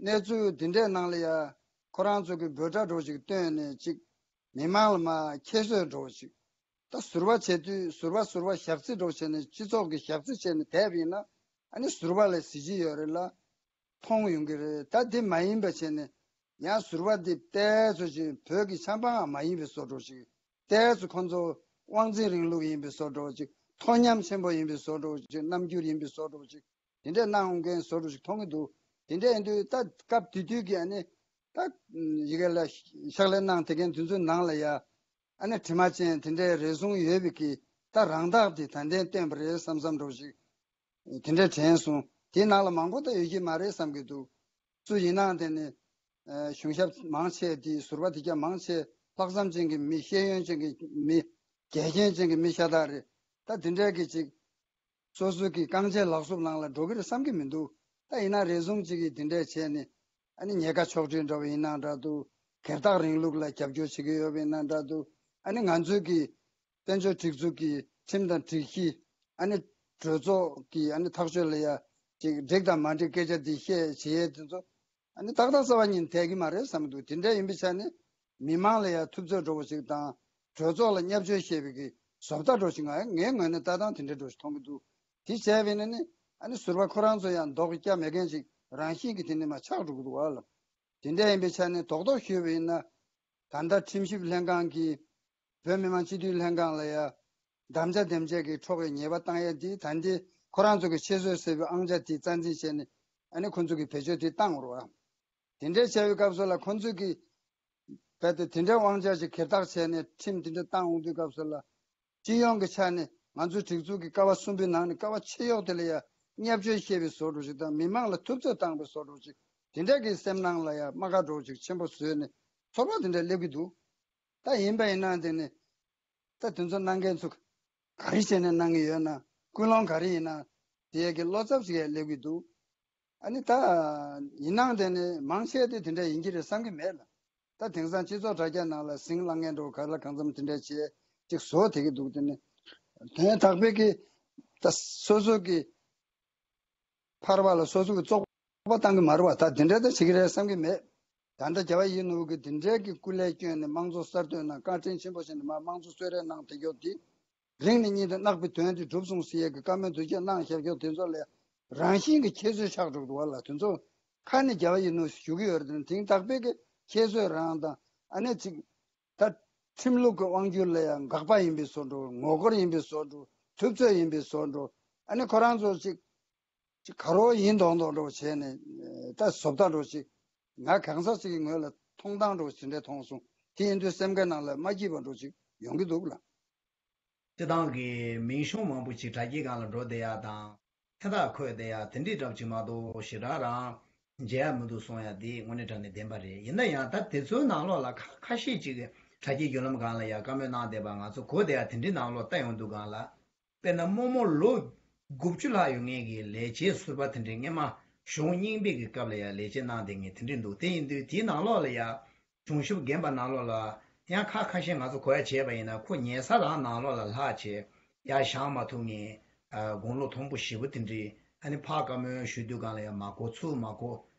གནས་ཚུལ་འདི་འདྲའི་ནང་ལ་ཡ། ཁོ་རང་ཚོ་གི་འབོད་སྒྲ་འདྲ་བོ་ཅིག་བཏོན་ནས་ཅིག་མི་མང་ལ་མར་ཁྱད་གསོད་འདྲ་བོ་ཅིག་ད་ཟུར་པ་བྱེད་དུས་ཟུར་པ་ཟུར་པ་ཞག་རྩི་འདྲ་བོ་བྱས་ནས་སྤྱི་ཚོགས་ཀྱི་ཞག་རྩི་བྱས་ནས་བསྡད་པ་ཡིན་ན། ཨ་ནི་ཟུར་པ་ལ་གཟི་བརྗིད་ཡོད་རེད་ལ། མཐོང་ཡོང་གི་རེད། ད་དེ་མ་ཡིན་པ་བྱས་ནས་ཡང་ཟུར་པ་འདི་ཏོག་ཙམ་ཅིག་བོད་ཀྱི་ཆབ་འབངས་མ་ཡིན་པའི་བཟོ་འདྲ་བོ་ཅིག་ཏོག་ཙམ་ཁོ་ཚོ་དབང་འཛིན་རིང་ལུགས་ཡིན་པའི་བཟོ་འདྲ་བོ་ཅིག་མཐོ་ཉམས་ཆེན་པོ་ཡིན་པའི་བཟོ་འདྲ་བོ་ཅིག་རྣམ་འགྱུར་ཡིན་པའི་བཟོ་འདྲ་བོ་ཅིག་དེ་འདྲས་གནང་འོང་མཁན་བཟོ་འདྲ་ཅིག་མཐོང་གི་འདུག་དེ་འདྲས་ཡིན་དུས་ད་སྐབས་དེ་དུས་ཀྱི་ཨ་ནི་ད་ཡི་གེ་ལ་ཕྱག་ལས་གནང་བསྡད་མཁན་དེ་ཚོའི་ནང་ལ་ཡ། ཨ་ནི་དྲི་མ་ཅན་དེ་འདྲའི་རེ་ཟུང་ཡོད་པའི་གི་ད་རང་རྟགས་དེ་ད་ལྟའི་བསྟན་པ་རེད་བསམ་བསམ་འདྲ་བོ་ཞིག་དེ་འདྲའི་དྲན་སོང་། དེའི་ནང་ལ་མང་པོ་ད་ཡོད་ཀྱི་མ་རེད་བསམ་གྱི་འདུག་སུ་ཡིན་ནའང་དེ་ནི་ཨ་གཞུང་ཞབས་མང་ཆེ་དེ་ཟུར་པ་དེ་རྒྱ་མང་ཆེ་ལྷག་བསམ་ཅན་གྱི་མི། ཤེས་ཡོན་ཅན་གྱི་མི། རྒྱལ་ཞེན་ཅན་གྱི་མི་ཤ་སྟག་རེད། ད་དེ་འདྲའི་གི་ཅིག་སོ་སོ་གི་རྐང་རྗེས་ལག་སུབ་ནང་ལ་འགྲོ་གི་རེད་བསམ་གྱི་མི་འདུག་ད་ཡིན་ན་རེ་ཟུང་ཅིག་གིས་དེ་འདྲས་བྱས་ནས། ཨ་ནི་ཉེན་ཁ་ཕྱོགས་སྒྲིག་འདྲ་བ་ཡིན་ན་འདྲ་འདུག་སྒེར་བདག་རིང་ལུགས་ལ་རྒྱབ་སྐྱོར་བྱེད་ཀྱི་ཡོད་པ་ཡིན་ན་འདྲ་འདུག་ཨ་ནི་ང་ཚོའི་གི་དཔལ་འབྱོར་སྒྲིག་འཛུགས་ཀྱི་ཁྲིམས་དང་སྒྲིག་གཞི། ཨ་ནི་གྲོས་ཚོགས་ཀྱི་ཨ་ནི་ཐག་གཅོད་ལ་ཡ་ཅིག་འགྲིག་དང་མ་འགྲིག་སྐད་ཆ་འདི་བཤད་བྱེད་ཡས་དེ་ཚོ། ཨ་ནི་ཏག་ཏག་རྩ་བ་ཉིད་བསྡད་ཀྱི་མ་རེད་བསམ་གྱི་འདུག་དེ་འདྲ་ཡིན་པའི་ཆ་ནས་མི་མང་ལ་ཡང་ཐུབ་ཚོད་འདྲ་བོ་ཞིག་དང་། གྲོས་ཚོགས་ལ་བརྙས་བཅོས་བཤད་པའི་གི་བཟོ་ལྟ་འདྲ་བོ་ཞིག་ང་ངའི་ངོས་ནས་ལྟ་སྟངས་དེ་འདྲ་འདྲ་བོ་ཞིག་མཐོང་གི་འདུག་དེ་བྱས་པས་ན་ནི་ཨ་ནི་ཟུར་པ་ཁོ་རང་ཚོ་ཡང་མདོག་སྐྱ་མེད་མཁན་ཞིག་རང་བཞིན་གྱིས་དེ་ནི་མར་ཆགས་འགྲོ་གི་འདུག་བ་ལ། དེ་འདྲ་ཡིན་པའི་ཆ་ནས་རྡོག་རྡོག་ཞུས་པ་ཡིན་ན། ད་ལྟ་ཁྲིམས་ཞིབ་ལྷན་ཁང་གིས་བོད་མི་མང་སྤྱི་འཐུས་ལྷན་ཁང་ལ་ཡ་དམ་བཅའ་འདེམས་བྱས་ཀྱི་འཕྲོག་གི་ཉེས་པ་བཏང་ཡ་འདི། ད་འདི་ཁོ་རང་ཚོ་གི་ཆེད་བཟོས་ཟེར་བའི་ཨང་ཆ་དེ་རྩ་འཛིན་བྱས་ནས་ཨ་ནི་ཁོ་ཚོ་གི་བེད་སྤྱོད་དེ་བཏང་རོགས། དེ་འདྲའི་བྱ་བའི་སྐབས་སུ་ལ་ཁོ་ཚོས་ཀྱི་རྦད་དེ་དེ་འདྲའི་དབང་ཆ་ཞིག་གྱེར་བཏགས་བྱས་ནས་ཁྲིམས་དེ་འདྲ་བཏང་འོང་དུས་སྐབས་སུ་ལ། སྤྱི་ཡོངས་ཀྱི་ཆ་ནས་ང་ཚོའི་སྒྲིག་འཛུགས་ཀྱི་ཀ་བ་གསུམ་པའི་ནང་ནས་ཀ་བ་ཆེ་ཡོག་དེ་ལ་ཡ་བརྙས་བཅོས་བཤད་པའི་བཟོ་འདྲ་ཞིག་དང་། མི་མང་ལ་ཐུབ་ཚོད་བཏང་པའི་བཟོ་འདྲ་ཞིག་དེ་འདྲ་གི་སེམས་ནང་ལ་ཡ་རྨ་ཁ་འདྲ་ཞིག་ཆེན་པོ་བཟོས་ནས་ཚོར་བ་དེ་འདྲ་སླེབས་ཀྱི་འདུག་ད་ཡིན་པ་ཡིན་ན་དེ་ནི་ད་དེ་ཚོ་གནང་མཁན་ཚོ་ག་རེ་བྱས་ནས་གནང་གི་ཡོད་ན། ཀུན་སློང་ག་རེ་ཡིན་ན། དེ་ཡ་གི་བློ་འཚབ་ཞིག་ཡ་སླེབས་ཀྱི་འདུག་ཨ་ནི་ད་ཡིན་ནའང་དེ་ནི་མང་ཆེ་དེ་དེ་འདྲ་ཡིན་གྱི་རེད་བསམ་གྱི་མེད་ལ། ད་དེང་སང་སྤྱི་ཚོགས་དྲ་རྒྱ་ནང་ལ་ཟིང་ལངས་མཁན་འདྲ་བོ་ག་ལ་གང་འཚམ་དེ་འདྲ་བྱས་ཅིག་བཟོ་བསྡད་ཀྱི་འདུག་དེ་ནི་དོན་དག་པའི་གི་ད་སོ་སོ་གི་ཕར་བ་ལ་སོ་སོ་གི་བཙོག་པ་བཏང་གི་མ་རེད་བ། ད་དེ་འདྲ་ད་བྱེད་ཀྱི་རེད་བསམ་གྱི་མེད། ད་ལྟ་རྒྱལ་བ་ཡིད་བཞིན་ནོར་བུ་གིས་དེ་འདྲའི་གི་སྐུ་ལས་བསྐྱོན་ནས་དམངས་གཙོ་གསར་གཏོད་ནང་བཀའ་དྲིན་ཆེན་པོ་བྱས་ནས་མར་དམངས་གཙོ་གསོལ་རས་གནང་བསྡད་ཀྱོག་དེ། རིང་ནས་རྙེད་དུ་བརྣག་པའི་དོན་དེ་འགྲུབ་སོང་ཟེར་ཡས་ཀྱི་བཀའ་མོལ་དུ་ཆེ་གནང་བཞག་ཀྱོག་དེ་ཚོ་ལས་རང་བཞིན་གྱི་ཁྱད་གསོད་ཆགས་འགྲོ་འདུག་བ་ལ། དེ་ཚོ་ཁ་ནས་རྒྱལ་བ་ཡིད་བཞིན་ནོར་བུས་ཞུ་གི་ཡོད་རེད། དེ་ནི་དེང་དག་པའི་གི་ཁྱད་གསོད་རང་དང་། ཨ་ནི་ཅིག་ད་ཁྲིམས་ལུགས་ཀྱི་དབང་སྒྱུར་ལ་ཡང་དགག་པ་ཡིན་པའི་བཟོ་འདྲ། ངོ་རྒོལ་ཡིན་པའི་བཟོ་འདྲ། ཐུབ་ཚོད་ཡིན་པའི་བཟོ་འདྲ། ཨ་ནི་ཁོ་རང་ཚོ་ཅིག་ཅིག་ག་རེ་ཡིན་མདོག་མདོག་འདྲ་བོ་བྱས་ནས་ད་བཟོ་ལྟ་འདྲ་བོ་ཅིག་ང་གང་ཟག་ཅིག་གི་ངོས་ལ་མཐོང་སྟངས་འདྲ་བོ་ཅིག་འདྲ་མཐོང་སོང་ དེ་ཡིན་དུས་སེམས་ཁའི་ནང་ལ་མ་སྐྱིད་པ་འདྲ་ཅིག་ཡོང་གི་འདུག་ལ། སྤྱི་བཏང་གི་མིང་གཞུང་མང་པོ་ཅིག་དྲ་རྒྱའི་སྒང་ལ་འགྲོ་བསྡད་ཡ་དང་། ཕན་ཐོགས་འཁོད་བསྡད་ཡ་དེ་འདྲའི་འདྲ་པོ་ཅིག་མ་གཏོགས་ཞེ་དྲག་རང་མཇལ་ཡ་མི་འདུག་གསུང་ཡ་འདི་དངོས་གནས་དྲང་གནས་བདེན་པ་རེད། ཡིན་ན་ཡང་ད་དེ་ཚོའི་ནང་ལོགས་ལ་ཁ་ཁ་ཤས་ཅིག་གིས་དྲ་རྒྱའི་བརྒྱུད་ལམ་སྒང་ལ་ཡ་བཀའ་མོལ་གནང་བསྡད་པ་ང་ཚོ་གོ་བསྡད་ཡ་དེ་འདྲའི་ནང་ལོགས་ལྟ་ཡོང་དུས་སྒང་ལ། དཔེར་ན་རྨོ་མོ་ལོ་དགུ་བཅུ་ལྷག་ཡོད་མཁན་གྱི་ལས་བྱེད་ཟུར་པ་དེ་འདྲས་སྔས་མ་གཞུང་རྙིང་པའི་གི་སྐབས་ལ་ཡང་ལས་བྱེད་གནང་བསྡད་མཁན་དེ་འདྲས་འདུག་དེ་ཡིན་དུས་དེའི་ནང་ལོགས་ལ་ཡང་གཞུང་ཞབས་རྒན་པ་ནང་ལོགས་ལ་ཡང་ཁ་ཁ་ཤས་ང་ཚོ་གོ་ཡ་བྱས་པ་ཡིན་ན་ཁོ་ཉལ་ས་རང་ནང་ལོགས་ལ་ལྷག་བྱས་ཡར་བཞེངས་མ་ཐུབ་མཁན་དགུང་ལོ་མཐོན་པོ་ཞེ་པོ་དེ་འདྲས། ཨ་ནི་ཕར་བཀའ་མོལ་ཞུ་དུས་སྒང་ལ་ཡང་མ་གོ་ཚུར་མ་གོ་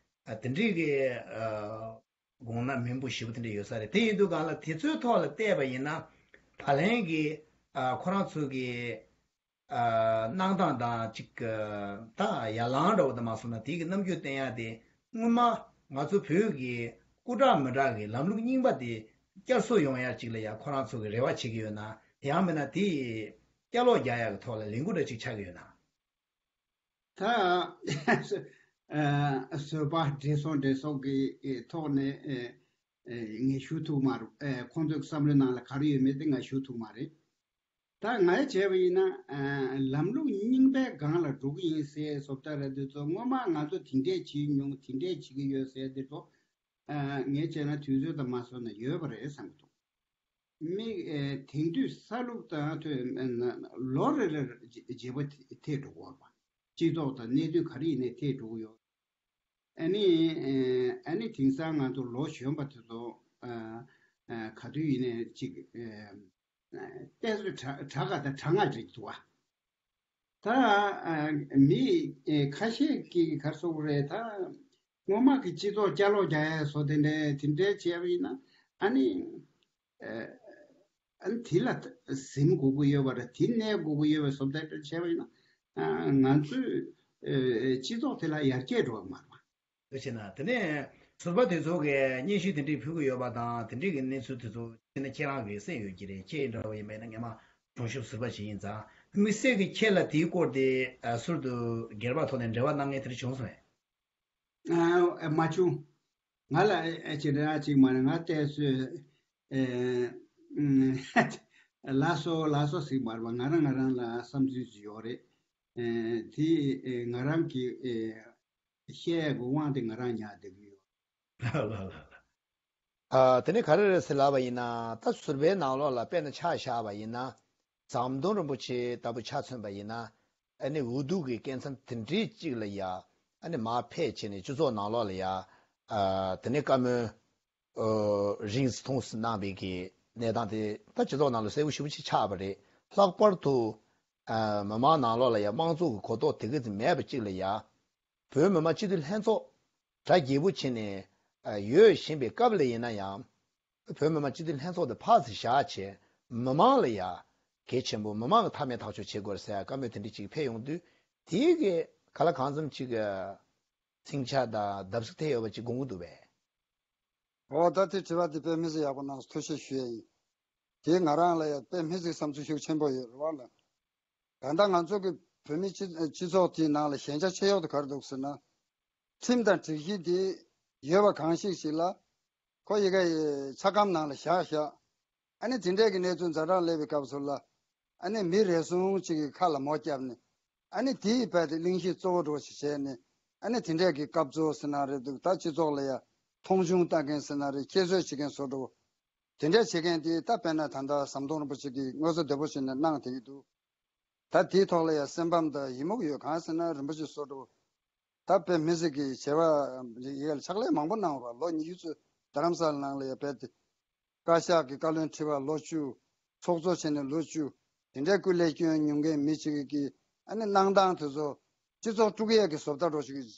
དེ་འདྲས་ཀྱི་དགོངས་ན་མིན་པོ་ཞེ་པོ་དེ་འདྲ་ཡོད་ས་རེད། དེ་ཡིན་དུས་སྒང་ལ་དེ་ཚོའི་ཐོག་ལ་བལྟས་པ་ཡིན་ན་ད་ལན་གྱི་ཨ་ཁོ་རང་ཚོ་གི་ཨ་གནང་སྟངས་དང་ཅིག་ད་ཡར་ལངས་འདྲ་བོ་དང་མ་སོང་ན་དེ་གི་རྣམ་འགྱུར་བསྟན་ཡ་དེ་སྔོན་མ་ང་ཚོ་བོད་ཀྱི་སྐུ་དྲག་མི་དྲག་གི་ལམ་ལུགས་རྙིང་པ་དེ་བསྐྱར་གསོ་ཡོང་ཡ་ཅིག་ལ་ཡ་ཁོ་རང་ཚོ་གི་རེ་བ་བྱེད་ཀྱི་ཡོད་ན། དེ་ཡང་མིན་ན་དེ་བསྐྱར་ལོག་རྒྱག་ཡ་གི་ཐོག་ལ་ལས་འགུལ་འདྲ་ཅིག་ཆགས་ཀྱི་ཡོད་ན། ད་བཟོད་པ་འགྲེལ་སོང་འགྲེལ་སོང་གི་ཐོག་ནས་ངས་ཞུ་ཐུབ་མ་རེད། ཁོང་ཚོའི་བསམ་བློའི་ནང་ལ་ག་རེ་ཡོད་མེད་དེ་ང་ཞུ་ཐུབ་མ་རེད། ད་ང་བྱས་པ་ཡིན་ན་ལམ་ལུགས་རྙིང་པའི་སྒང་ལ་འགྲོ་གི་ཡིན་ཟེར་བཟོ་ལྟ་རེད། དེ་ཚོ་སྔོན་མ་ང་ཚོ་དེ་འདྲས་བྱེད་མྱོང་དེ་འདྲས་བྱེད་ཀྱི་ཡོད་ཟེར་དེ་ཚོ་ངས་བྱས་ན་དུས་ཚོད་དང་མ་སོང་ན་ཡོད་པ་རེད་བསམ་གྱི་འདུག་མི་ཨེ་དེང་དུས་ས་ལུགས་དང་ཐོས་ལོ་རེ་རེར་བརྗེ་བ་ཐེབས་འགྲོ་གི་ཡོད་པ། སྤྱི་ཚོགས་དང་གནད་དོན་ག་རེ་ཡིན་ནའི་ཐེབས་འགྲོ་གི་ཡོད། ཨ་ནི་ཨ་ནི་དེང་སང་ང་ཚོ་ལོ་གཞོན་པ་དེ་ཚོ་ག་དུས་ཡིན་ནའི་ཅིག་ཏོག་ཙམ་དྲག་དྲག་ག་དང་དྲག་སྔགས་འགྲིག་འདུག་བ། ད་མི་ཁ་ཤས་ཀྱིས་ག་རེ་ཟེར་དགོས་རེད། ད་སྔོན་མ་གི་སྤྱི་ཚོགས་བསྐྱར་ལོག་རྒྱག་ཡ་བཟོ་དེ་འདྲ་དེ་འདྲ་བྱས་པ་ཡིན་ན་ཨ་ནི་ཨ་ནི་དེ་ལ་ཟིན་དགོས་ཀྱི་ཡོད་པ་རེད། དེ་གནས་དགོས་ཀྱི་ཡོད་པའི་བཟོ་ལྟ་འདྲ་བྱས་པ་ཡིན་ན་ང་ཚོའི་སྤྱི་ཚོགས་དེ་ལ་ཡར་རྒྱས་འགྲོ་བ་མ་རེད་པ། དེ་བྱས་ན་དེ་ནས་ཟུར་པ་དེ་ཚོ་གིས་སྙན་ཞུ་དེ་འདྲས་ཕུལ་གྱི་ཡོད་པ་དང་དེ་འདྲས་ཀྱི་གནས་ཚུལ་དེ་ཚོ་བྱས་ན་ཁྱེད་རང་གིས་གསན་ཡོད་ཀྱི་རེད། ཁྱེད་འདྲ་བ་ཡིན་པ་ཡིན་ན་སྔས་མ་གྲོང་གསེབ་ཟུར་པ་ཞིག་ཡིན་ཙང་དམིགས་བསལ་གྱི་ཁྱེད་ལ་དེའི་སྐོར་དེ་ཟུར་དུ་སྒེར་པ་ཐོག་ནས་འབྲེལ་བ་གནང་མཁན་དེ་འདྲ་བྱུང་སོང་ངས། ཨ་མ་བྱུང་། ང་ལ་ཅི་འདྲ་ཅིག་མ་རེད། ང་བལྟས་ཚོད་ལགས་སོ་ལགས་སོ་ཟིག་མ་རེད་པ། ང་རང་ང་རང་ལ་བསམ་ཚུལ་ཅིག་ཡོད་རེད། དེ་ང་རང་གི་བཤད་དགོས་དབང་དེ་ང་རང་ཉར་བསྡད་ཀྱི་ཡོད། ལགས་ལགས་ལགས་ལགས། ཨ་དེ་ནས་ག་རེ་རེད་ཟེར་ལབ་པ་ཡིན་ན་ད་ཟུར་པའི་ནང་ལོགས་ལ་དཔེར་ན་ཆ་བཞག་པ་ཡིན་ན་ཟམ་གདོང་རིན་པོ་ཆེ་ལྟ་བུ་ཆ་མཚོན་པ་ཡིན་ན་ཨ་ནི་འུ་ཐུག་གི་སྐད་མཚམས་དེ་འདྲའི་གཅིག་ལ་ཡ་ཨ་ནི་མར་ཕེབས་བྱས་ནས་སྤྱི་ཚོགས་ནང་ལོགས་ལ་ཡ་ཨ་དེ་ནས་བཀའ་མོལ་ཨོ་རིང་ཐུང་གནང་བའི་གི་གནས་སྟངས་དེ་ད་སྤྱི་ཚོགས་ནང་ལ་གསལ་པོ་ཞེ་པོ་ཅིག་ཆགས་པ་རེད། ལྷག་པར་དུ་ཨ་མི་མང་ནང་ལོགས་ལ་ཡ་དམངས་གཙོ་གི་གོ་རྟོགས་དེ་ག་ཙམ་མེད་པ་གཅིག་ལ་ཡ་བོད་མི་མང་སྤྱི་འཐུས་ལྷན་ཚོགས་གྲ་རྒྱས་པོ་བྱས་ནས་ཡོད་བཞིན་པའི་སྐབས་ལ་ཡིན་ན་ཡང་། བོད་མི་མང་སྤྱི་འཐུས་ལྷན་ཚོགས་དེ་ཕར་ཙམ་བཞག་བྱས་མི་མང་ལ་ཡ་གལ་ཆེན་པོ་མི་མང་གི་མཐའ་མའི་ཐག་གཅོད་བྱེད་དགོས་ཟེར་བཀའ་མོལ་དེ་འདྲ་ཅིག་ཕེབས་ཡོང་དུས་དེའི་གི་ག་ལ་གང་འཚམ་ཅིག་འཚིང་ཆགས་དང་བརྡབ་གསིག་ཐེབས་ཡོད་པ་ཅིག་དགོངས་ཀྱི་འདུག་པས། འོ་ད་དེ་དྲི་བ་དེ་དཔེ་མི་སྲིད་ཡག་པོ་གནང་སོང་། ཐུགས་རྗེ་ཆེ་ཞུ་ཡ་ཡིན། དེ་ང་རང་ལ་ཡང་དཔེ་མི་སྲིད་བསམ་ཚུལ་ཤུགས་ཆེན་པོ་ཡོད་རེད་བ་ལ། ད་ལྟ་ང་ཚོ་གི་བོད་མི་སྤྱི་སྤྱི་ཚོགས་དེའི་ནང་ལ་ཞན་ཆ་ཆེ་ཡོད་དེ་ག་རེ་འདུག་ཟེར་ན། ཁྲིམས་དང་སྒྲིག་གཞི་དེ་ཡོད་པ་གང་ཞིག་ཞིག་ལ་ཁོ་ཡི་ག་ཡི་ཆ་སྒམ་ནང་ལ་བཞག་བཞག་ཨ་ནི་དེ་འདྲས་ཀྱི་གནས་ཚུལ་ཛ་དྲག་སླེབས་པའི་སྐབས་སུ་ལ་ཨ་ནི་མི་རེ་ཟུང་གཅིག་གི་ཁ་ལ་མོ་བརྒྱབ་ནས་ཨ་ནི་དེའི་རྦད་དེ་གླེང་གཞི་གཙོ་བོ་འདྲ་བོ་ཞིག་བྱས་ནས་ཨ་ནི་དེ་འདྲས་ཀྱི་སྐབས་གཙོ་བོ་ཟེར་ན་རེད་འདུག་ད་སྤྱི་ཚོགས་ལ་ཡ་མཐོང་ཆུང་ལྟ་མཁན་ཟེར་ན་རེད། ཁྱད་གསོད་བྱེད་མཁན་བཟོ་འདྲ་བོ་དེ་འདྲས་བྱེད་མཁན་དེ་ད་དཔེར་ན་ད་ལྟ་ཟམ་གདོང་རིན་པོ་ཆེ་གིས་མངོན་གསལ་དོད་པོ་བྱས་ནས་གནང་བསྡད་ཀྱི་འདུག་ད་དེའི་ཐོག་ལ་ཡང་སེམས་ཕམ་དང་ཡི་མུག་ཡོད། གང་ཟེར་ན་རིན་པོ་ཆེ་བཟོ་འདྲ་བོ་ད་དཔེ་མི་སྲིད་ཀྱི་བྱ་བ་ཡི་གེ་ལ་ཕྱག་ལས་མང་པོ་གནང་བ། ལོ་ཉི་ཤུ་ཙམ་རྡ་རམ་ས་ལ་ནང་ལ་ཡང་བསྡད་དེ་བཀའ་ཤག་གི་བཀའ་བློན་ཁྲི་པ་ལོ་བཅུ། ཚོགས་གཙོ་བྱས་ནས་ལོ་བཅུ། དེ་འདྲའི་སྐུ་ལས་བསྐྱོན་མྱོང་མཁན་མི་གཅིག་གིས་ཨ་ནི་གནང་སྟངས་དེ་ཚོ་སྤྱི་ཚོགས་དཀྲུག་ཡས་ཀྱི་བཟོ་ལྟ་འདྲ་ཞིག་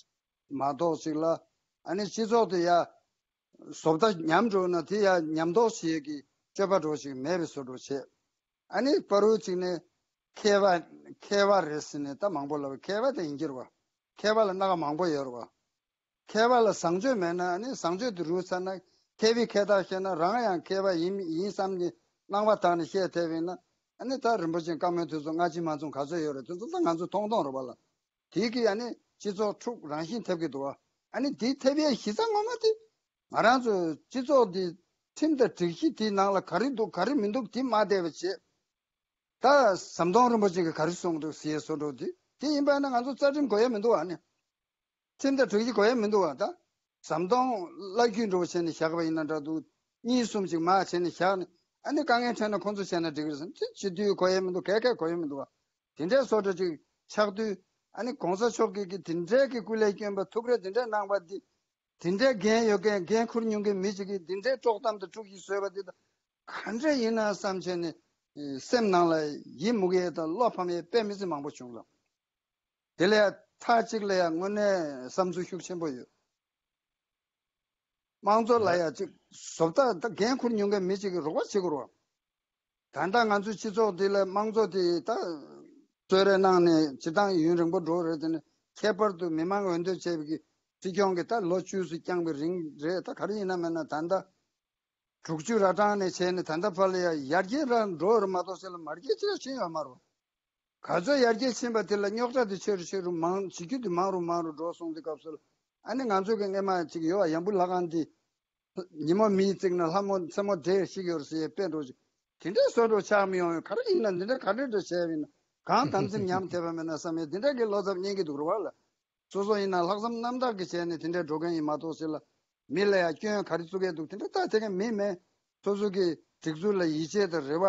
མ་གཏོགས་ཅིག་ལ་ཨ་ནི་སྤྱི་ཚོགས་དེ་ཡ་བཟོ་ལྟ་ཉམས་འགྲོ་ན་དེ་ཡ་ཉམས་རྟོགས་བྱེད་ཀྱི་སྤྱོད་པ་འདྲ་ཞིག་མེད་པའི་བཟོ་འདྲ་བྱས། ཨ་ནི་བར་དུ་གཅིག་ནས་མཁས་པ་མཁས་པ་རེད་ཟེར་ནས་ད་མང་པོ་ལབ། མཁས་པ་དེ་ཡིན་གྱི་རེད་བ། མཁས་པ་ལ་སྣ་ཁ་མང་པོ་ཡོད་རེད་བ། མཁས་པ་ལ་བཟང་སྤྱོད་མེད་ན་ཨ་ནི་བཟང་སྤྱོད་དེ་རུལ་ཚར་ན་མཁས་པའི་མཁས་རྟགས་བཤད་ན་རང་ཡང་མཁས་པ་ཡིན་ཡིན་བསམ་ནས་རྣམ་པ་དག་ནས་བཤད་ཐེབས་ཡིན་ན་ཨ་ནི་ད་རིན་པོ་ཆེ་བཀའ་མོལ་དེ་ཚོ་སྔ་ཕྱི་མ་མཚུངས་ག་ཚོད་ཡོད་རེད། དེ་ཚོ་ད་ང་ཚོ་མཐོང་མཐོང་རེད་བ་ལ། དེ་གིས་ཨ་ནི་སྤྱི་ཚོགས་འཁྲུག་རང་བཞིན་ཐེབས་ཀྱི་འདུག་བ། ཨ་ནི་དེ་ཐེབས་ཡས་གཞི་རྩ་ངོ་མ་དེ་ང་རང་ཚོའི་སྤྱི་ཚོགས་འདི་ ཁྲིམས་དང་སྒྲིག་གཞི་དེའི་ནང་ལ་ག་རེ་འདུག་ག་རེ་མི་འདུག་དེ་མ་བལྟས་པ་བྱས། ད་ཟམ་གདོང་རིན་པོ་ཆེ་གིས་ག་རེ་གསུངས་འདུག་ཟེར་བཟོ་འདྲ་དེ་དེ་ཡིན་པ་ན་ང་ཚོ་རྩ་ཁྲིམས་དགོས་ཡ་མི་འདུག་ཨ་ནི། ཁྲིམས་དང་སྒྲིག་གཞི་དགོས་ཡ་མི་འདུག་བ་ད། ཟམ་གདོང་བླ་བརྒྱུད་འགྲོ་བྱས་ནས་བཞག་པ་ཡིན་ན་འདྲ་འདུག་གཉིས་གསུམ་ཅིག་མར་བྱས་ནས་བཞག་ནས་ཨ་ནི་དཀའ་ངལ་འཕྲད་ན་ཁོང་ཚོ་བྱས་ན་འགྲིག་གི་རེད་ཟེར་ན་དེ་སྤྱི་འཐུས་དགོས་ཡ་མི་འདུག་ག་ག་དགོས་ཡ་མི་འདུག་བ། དེ་འདྲའི་བཟོ་འདྲ་ཅིག་ཆགས་དུས་ཨ་ནི་གོང་ས་མཆོག་གིས་གི་དེ་འདྲའི་གི་སྐུ་ལས་བསྐྱོན་པ་ཐུགས་རེ་དེ་འདྲའི་གནང་བ་འདི། དེ་འདྲའི་འགན་ཡོད་མཁན་འགན་འཁུར་མྱོང་མཁན་མི་ཅིག་གིས་དེ་འདྲའི་དཀྲོག་གཏམ་དང་དཀྲུག་ཤིང་བཟོས་པ་འདི་དང་ག་འདྲ་ཡིན་ན་བསམ་བྱས་ནས་སེམས་ནང་ལ་ཡིད་མུག་ཡས་དང་བློ་ཕམ་ཡས་དཔེ་མི་སྲིད་མང་པོ་བྱུང་ལ། དེ་ལ་ཡང་མཐའ་གཅིག་ལ་ཡང་དངོས་གནས་བསམ་ཚུལ་ཤུགས་ཆེན་པོ་ཡོད། དམངས་གཙོ་ལ་ཡང་གཅིག་བཟོ་ལྟ་ད་འགན་འཁུར་མྱོང་མཁན་མི་གཅིག་གིས་རོགས་པ་བྱེད་དགོས་རེད་བ། ད་ལྟ་ང་ཚོའི་སྤྱི་ཚོགས་འདི་ལ་དམངས་གཙོ་དེ་ད་གཙོས་རེ་གནང་ནས་སྤྱི་བཏང་ཡུན་རིང་པོ་འགྲོ་རེད། དེ་ནས་ཁྱད་པར་དུ་མི་མང་འོས་འདེམས་བྱས་པའི་སྲིད་སྐྱོང་གིས་ད་ལོ་བཅུ་ཙམ་བསྐྱངས་པའི་རིང་རེད། ད་ག་རེ་ཡིན་ན་མིན་ན་ད་ལྟ། དྲུག་ཅུ་ར་གྲངས་ནས་བྱས་ནས་ད་ལྟ་བར་ལ་ཡ་ཡར་རྒྱས་རང་འགྲོ་བར་མ་གཏོགས་ཕྱི་ལ་མར་རྒྱས་ཅི་ཡང་ཕྱིན་ཡོད་མ་རེད། ག་ཚོད་ཡར་རྒྱས་ཕྱིན་པ་དེ་ལ་རྙོག་དྲ་དེ་ཆེ་རུ་ཆེ་རུ་མང་བྱེད་རྒྱུ་དེ་མང་རུ་མང་རུ་འགྲོ་སོང་དེ་སྐབས་སུ་ལ་ཨ་ནི་ང་ཚོ་གི་སྔས་མ་ཅིག་ཡོད་ཡམ་བུ་ལྷ་ཁང་འདི་ཉིན་མོ་མེ་བརྩིགས་ན་ལྷ་མོ་མཚན་མོ་འདྲེ་ཤི་གི་ཡོད་རེད་ཟེར་ཡས་དཔེ་འགྲོ་ཅིག་དེ་འདྲའི་བཟོ་འདྲ་ཆགས་མི་ཡོང་ཡོད། ག་རེ་ཡིན་ན་འདི་འདྲ་ག་འདྲ་འདྲ་བྱས་པ་ཡིན་ན་གང་དམ་ཚིག་ཉམས་ཐེབས་པ་མེད་ན་བསམ་ཡས་དེ་འདྲ་གི་བློ་འཚབ་རྙེད་ཀྱི་འདུག་རེད་བ་ལ། སོ་སོ་ཡིན་ན་ལྷག་བསམ་རྣམ་དག་གིས་བྱས་ནས་དེ་འདྲའི་འགྲོ་མཁན་ཡིན་མ་གཏོགས་ཟེར་ལ། མི་ལ་ཡང་སྐྱོན་ག་རེ་བཙུགས་ཡས་འདུག་དེ་འདྲ་ལྟ་དེ་ག་མི་མེད། སོ་སོ་གི་སྒྲིག་འཛུགས་ལ་ཡིད་ཆེས་དང་རེ་བ།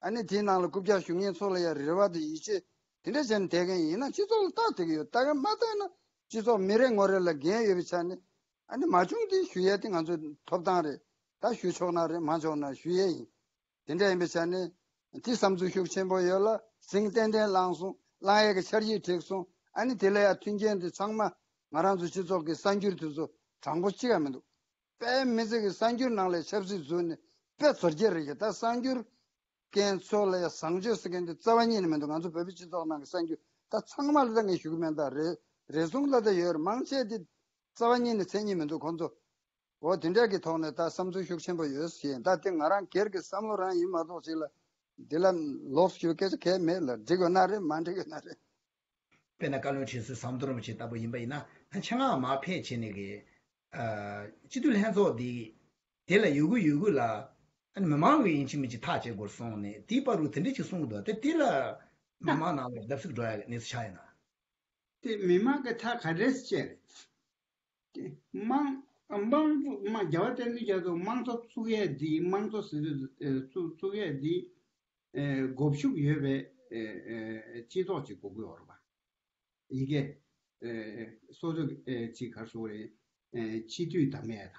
ཨ་ནི་དེའི་ནང་ལ་རྐུབ་བཀྱག་གཞུང་གཉེར་ཚོ་ལ་ཡང་རེ་བ་དང་ཡིད་ཆེས་དེ་འདྲ་བྱས་ནས་བསྡད་མཁན་ཡིན་ན་སྤྱི་ཚོགས་ལ་ལྟ་བསྡད་ཀྱི་ཡོད། ལྟ་མཁན་མ་ལྟ་ན་སྤྱི་ཚོགས་མི་རེ་ངོ་རེ་ལ་འགན་ཡོད་པའི་ཆ་ནས་ཨ་ནི་མ་བྱུང་དེ་ཞུ་ཡས་དེ་ང་ཚོའི་ཐོབ་ཐང་རེད། ད་ཞུ་ཆོག་ན་རེད་མ་ཆོག་ན་ཞུ་ཡས་ཡིན། དེ་འདྲ་ཡིན་པའི་ཆ་ནས་དེ་བསམ་ཚུལ་ཤུགས་ཆེན་པོ་ཡོད་ལ་ཟིང་གཏན་གཏན་བསླངས་སོང་། བསླངས་ཡས་ཀྱི་འཆར་གཞི་བསྒྲིགས་སོང་། ཨ་ནི་དེ་ལ་ཡང་མཐུན་རྐྱེན་དེ་ཚང་མ་ང་རང་ཚོ་སྤྱི་ཚོགས་ཀྱི་གསར་འགྱུར་དེ་ཚོ་དྲང་པོ་གཅིག་ཀྱང་མི་འདུག་དཔེ་མི་སྲིད་ཀྱི་གསར་འགྱུར་ནང་ལ་ཆབ་སྲིད་བཟོས་ནས་དཔེ་བཟོ་རྒྱུ་རེད་ཀྱི། ད་གསར་འགྱུར་མཁན་ཚོ་ལ་ཡང་བཟང་སྤྱོད་ཟེར་མཁན་དེ་རྩ་བ་ཉིད་ནས་མི་འདུག་ང་ཚོ་བོད་པའི་སྤྱི་ཚོགས་ནང་གི་གསར་འགྱུར་ད་ཚང་མ་ལ་ད་ངས་ཞུ་གི་མེད། ད་རེ་རེ་ཟུང་ལ་ད་ཡོད་རེད། མང་ཆེ་དེ་རྩ་བ་ཉིད་ནས་མཚན་ཉིད་མི་འདུག་ཁོང་ཚོ། འོ་དེ་འདྲ་གི་ཐོག་ནས་ད་བསམ་ཚུལ་ཤུགས་ཆེན་པོ་ཡོད་ཟེར་ཡིན། ད་དེ་ང་རང་སྒེར་གྱི་བསམ་བློ་རང་ཡིན་མ་གཏོགས་ཅིག་ལ་འདི་ལ་ལོགས་ཞུ་སྐད་ཆ་གང་ཡང་མེད་ལ། འགྲིག་ཡོད་ན་རེད། མ་འགྲིག་ཡོད་ན་རེད། དཔེར་ན་བཀའ་བློན་ཁྲི་ཟུར་ཟམ་གདོང་རིན་པོ་ཆེ་ལྟ་བུ་ཡིན་པ་ཡིན་ན་ཆེད་མངགས་མར་ཕེབས་བྱས་ནས་ཀྱི་སྤྱི་འཐུས་ལྷན་ཚོགས་འདི་དེ་ལ་ཡོད་དགུ་ཡོད་དགུ་ལ་མི་མང་གི་ཡིན་གཅིག་མིན་གཅིག་ཐག་བཅད་དགོས་སོང་ནས་དེའི་བར་དུ་དེ་འདྲ་ཅིག་གསུང་གི་འདུག་དེ་དེ་ལ་མི་མང་ནང་ལ་བརྡབ་གསིག་འགྲོ་ཡ་གི་གནས་ཚུལ་ཆགས་ཡོད་ན། དེ་མི་མང་གི་ཐག་ག་རེ་བཅད་རེད། དེ་དམངས་དམངས་གཙོ་དམངས་རྒྱལ་བ་བསྟན་འཛིན་རྒྱ་མཚོ་དམངས་གཙོ་བཙུགས་ཡས་འདི་དམངས་གཙོ་ཟེར་དུས་ཨེ་བཙུགས་བཙུགས་ཡས་འདི་ཨེ་གོ་ཤུགས་ཡོད་པའི་ཨེ་ཨེ་སྤྱི་ཚོགས་ཅིག་དགོས་ཀྱི་ཡོད་རེད་པ། ཡི་གེ་ཨེ་སོ་སོ་ཨེ་ཅིག་ག་རེ་ཟེར་དགོས་རེད། ཨེ་སྤྱི་འཐུས་བདམས་ཡས་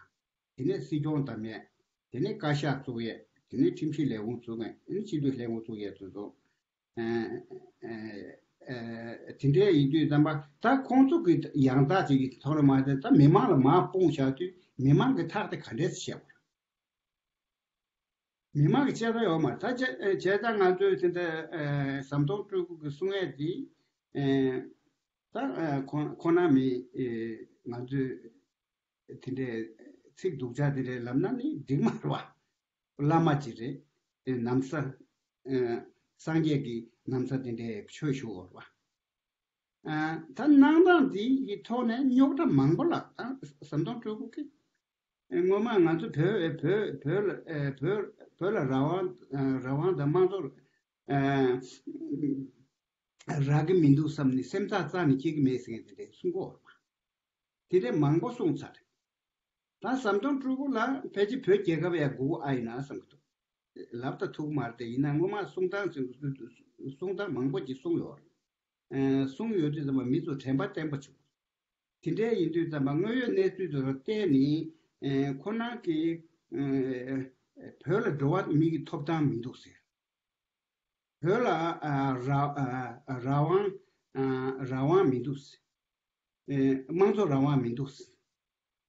དང་དེ་ནས་སྲིད་སྐྱོང་བདམས་ཡས། དེ་ནས་བཀའ་ཤག་བཙུགས་ཡས། དེ་ནས་ཁྲིམས་ཞིབ་ལས་ཁུངས་བཙུགས་ཡས། དེ་ནས་སྤྱི་འཐུས་ལས་ཁུངས་བཙུགས་ཡས་དེ་ཚོ། ཨ་ཨ་ཨ་དེ་འདྲའི་ཡིན་དུས་ཙམ་པ་ད་ཁོང་ཚོ་གི་ཡང་དག་ཅིག་གི་ཐོག་ལ་མ་བསྡད་ད་མི་མང་ལ་མར་སྤུངས་བཞག་དུས་མི་མང་གི་ཐག་དེ་ག་འདྲས་བཤད་པ་རེད། མི་མང་གི་བཅད་ཐབས་ཡོད་མ་རེད། ད་བྱས་བྱས་ཙང་ང་ཚོས་དེ་འདྲ་ཨ་ཟམ་གདོང་སྤྲུལ་སྐུ་གི་གསུང་ཡས་དེ་ཨ་ད་ཨ་ཁོང་ཁོང་རྣམ་མི་ཨ་ང་ཚོས། དེ་འདྲའི་ཚིག་སྡུག་ཅག་དེ་འདྲའི་ལབ་ན་ནི་འགྲིག་མ་རེད་བ། བླ་མ་ཅིག་རེད། དེ་ན་བཟའ། ཨ་སངས་རྒྱས་ཀྱི་ན་བཟའ་དེ་འདྲའི་ཆོས་ཞུ་བ་རེད་བ། ཨ་ད་གནང་སྟངས་འདི་ཡི་ཐོག་ནས་རྙོག་དྲ་མང་པོ་ལ་ད་ཟམ་གདོང་སྤྲུལ་སྐུ་གིས་སྔོན་མ་ང་ཚོ་བོད་བོད་བོད་ལ་ཨ་བོད་བོད་ལ་རང་དབང་ཨ་རང་དབང་དང་དམངས་གཙོ་ཨ་རག་གི་མི་འདུག་བསམ་ནས་སེམས་ཐག་རྩ་ནས་སྐྱེ་གི་མེད་ཟེར་མཁན་དེ་འདྲའི་གསུང་གི་ཡོད་རེད་བ། དེ་འདྲས་མང་པོ་གསུངས་ཚར་རེད། ད་ཟམ་གདོང་སྤྲུལ་སྐུ་ལ་ཕལ་ཆེར་བོད་རྒྱལ་ཁབ་ཡང་དགོས་ཀྱི་ཨ་ཡིན་ན་བསམ་གྱི་འདུག་ལབ་ད་ཐུག་མ་རེད་དེ་ཡིན་ན་སྔོན་མ་གསུང་སྟངས་ཟེར་གསུང་སྟངས་མང་པོ་ཅིག་གསུངས་ཡོད་རེད། ཨ་གསུངས་ཡོད་དུས་ཙམ་པ་མི་ཚོ་དྲན་པ་བརྟན་པོ་བྱུང་། དེ་འདྲས་ཡིན་དུས་ཙམ་པ་དངོས་ཡོད་གནས་ཚུལ་དེ་ཚོ་བལྟས་ནས་ཨ་ཁོ་རང་གིས་ཨ་བོད་ལ་འགྲོ་བ་མི་གི་ཐོབ་ཐང་མི་འདུག་ཟེར། བོད་ལ་ཨ་ར་ཨ་རང་དབང་ཨ་རང་དབང་མི་འདུག་ཨེ་དམངས་གཙོ་རང་དབང་མི་འདུག་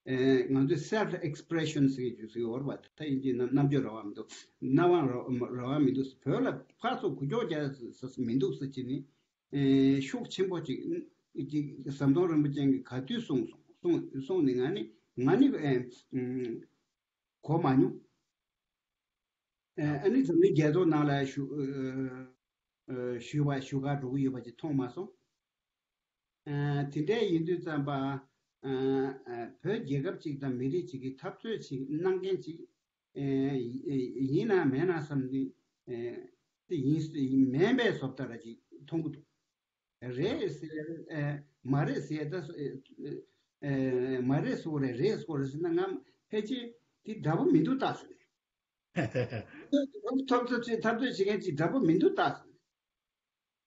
ཨེ་ང་ཚོས་self expression ཟེར་གྱི་ཟེར་གྱི་ཡོད་རེད་པ། ད་ཡིན་གྱི་ན་རྣམ་དཔྱོད་རང་དབང་མི་འདུག་རྣ་དབང་རང་རང་དབང་མི་འདུག་བོད་ལ་ཕར་ཚུར་འགུལ་སྐྱོད་རྒྱག་ས་མི་འདུག་ཟེར་གྱི་ནི་ཨེ་ཤུགས་ཆེན་པོ་ཅིག་ཅིག་ཟམ་གདོང་རིན་པོ་ཆེ་གིས་ག་དུས་གསུངས་སོང་གསུངས་གསུངས་ནི་ང་ནི་ང་ནི་ཨེ་ཨུམ། གོ་མ་མྱོང་། ཨ་ནི་འཛམ་གླིང་རྒྱལ་ཚོགས་ནང་ལ་ཞུ་ཨ་ཞུ་བ་ཞུ་གར་འགྲོ་གི་ཡོད་པ་ཅིག་མཐོང་མ་སོང་། ཨ་དེ་འདྲའི་ཡིན་དུས་ཙམ་པ་ཨ་ཨ་བོད་རྒྱལ་ཁབ་ཅིག་དང་མི་རིགས་ཅིག་གི་འཐབ་རྩོད་ཅིག་གནང་མཁན་ཅིག་ ཨེ་ཡིན་ན་མེད་ན་བསམ་དུས་ཨེ་དེ་ཡིན་མིན་པའི་བཟོ་ལྟ་ར་ཅིག་མཐོང་གི་འདུག་རེད་ཟེར་ཨེ་མ་རེད་ཟེར་ད་ཨེ་མ་རེད་ཟེར་རེད་རེད་ཟེར་རེད་ཟེར་ན་ང་ཕལ་ཆེར་དེ་འདྲ་པོ་མི་འདུག་ད་ཟེར། ཐབས་ཐབས་ཐབས་ཐབས་ཤེས་མཁན་ཅིག་འདྲ་པོ་མི་འདུག་ད་ཟེར།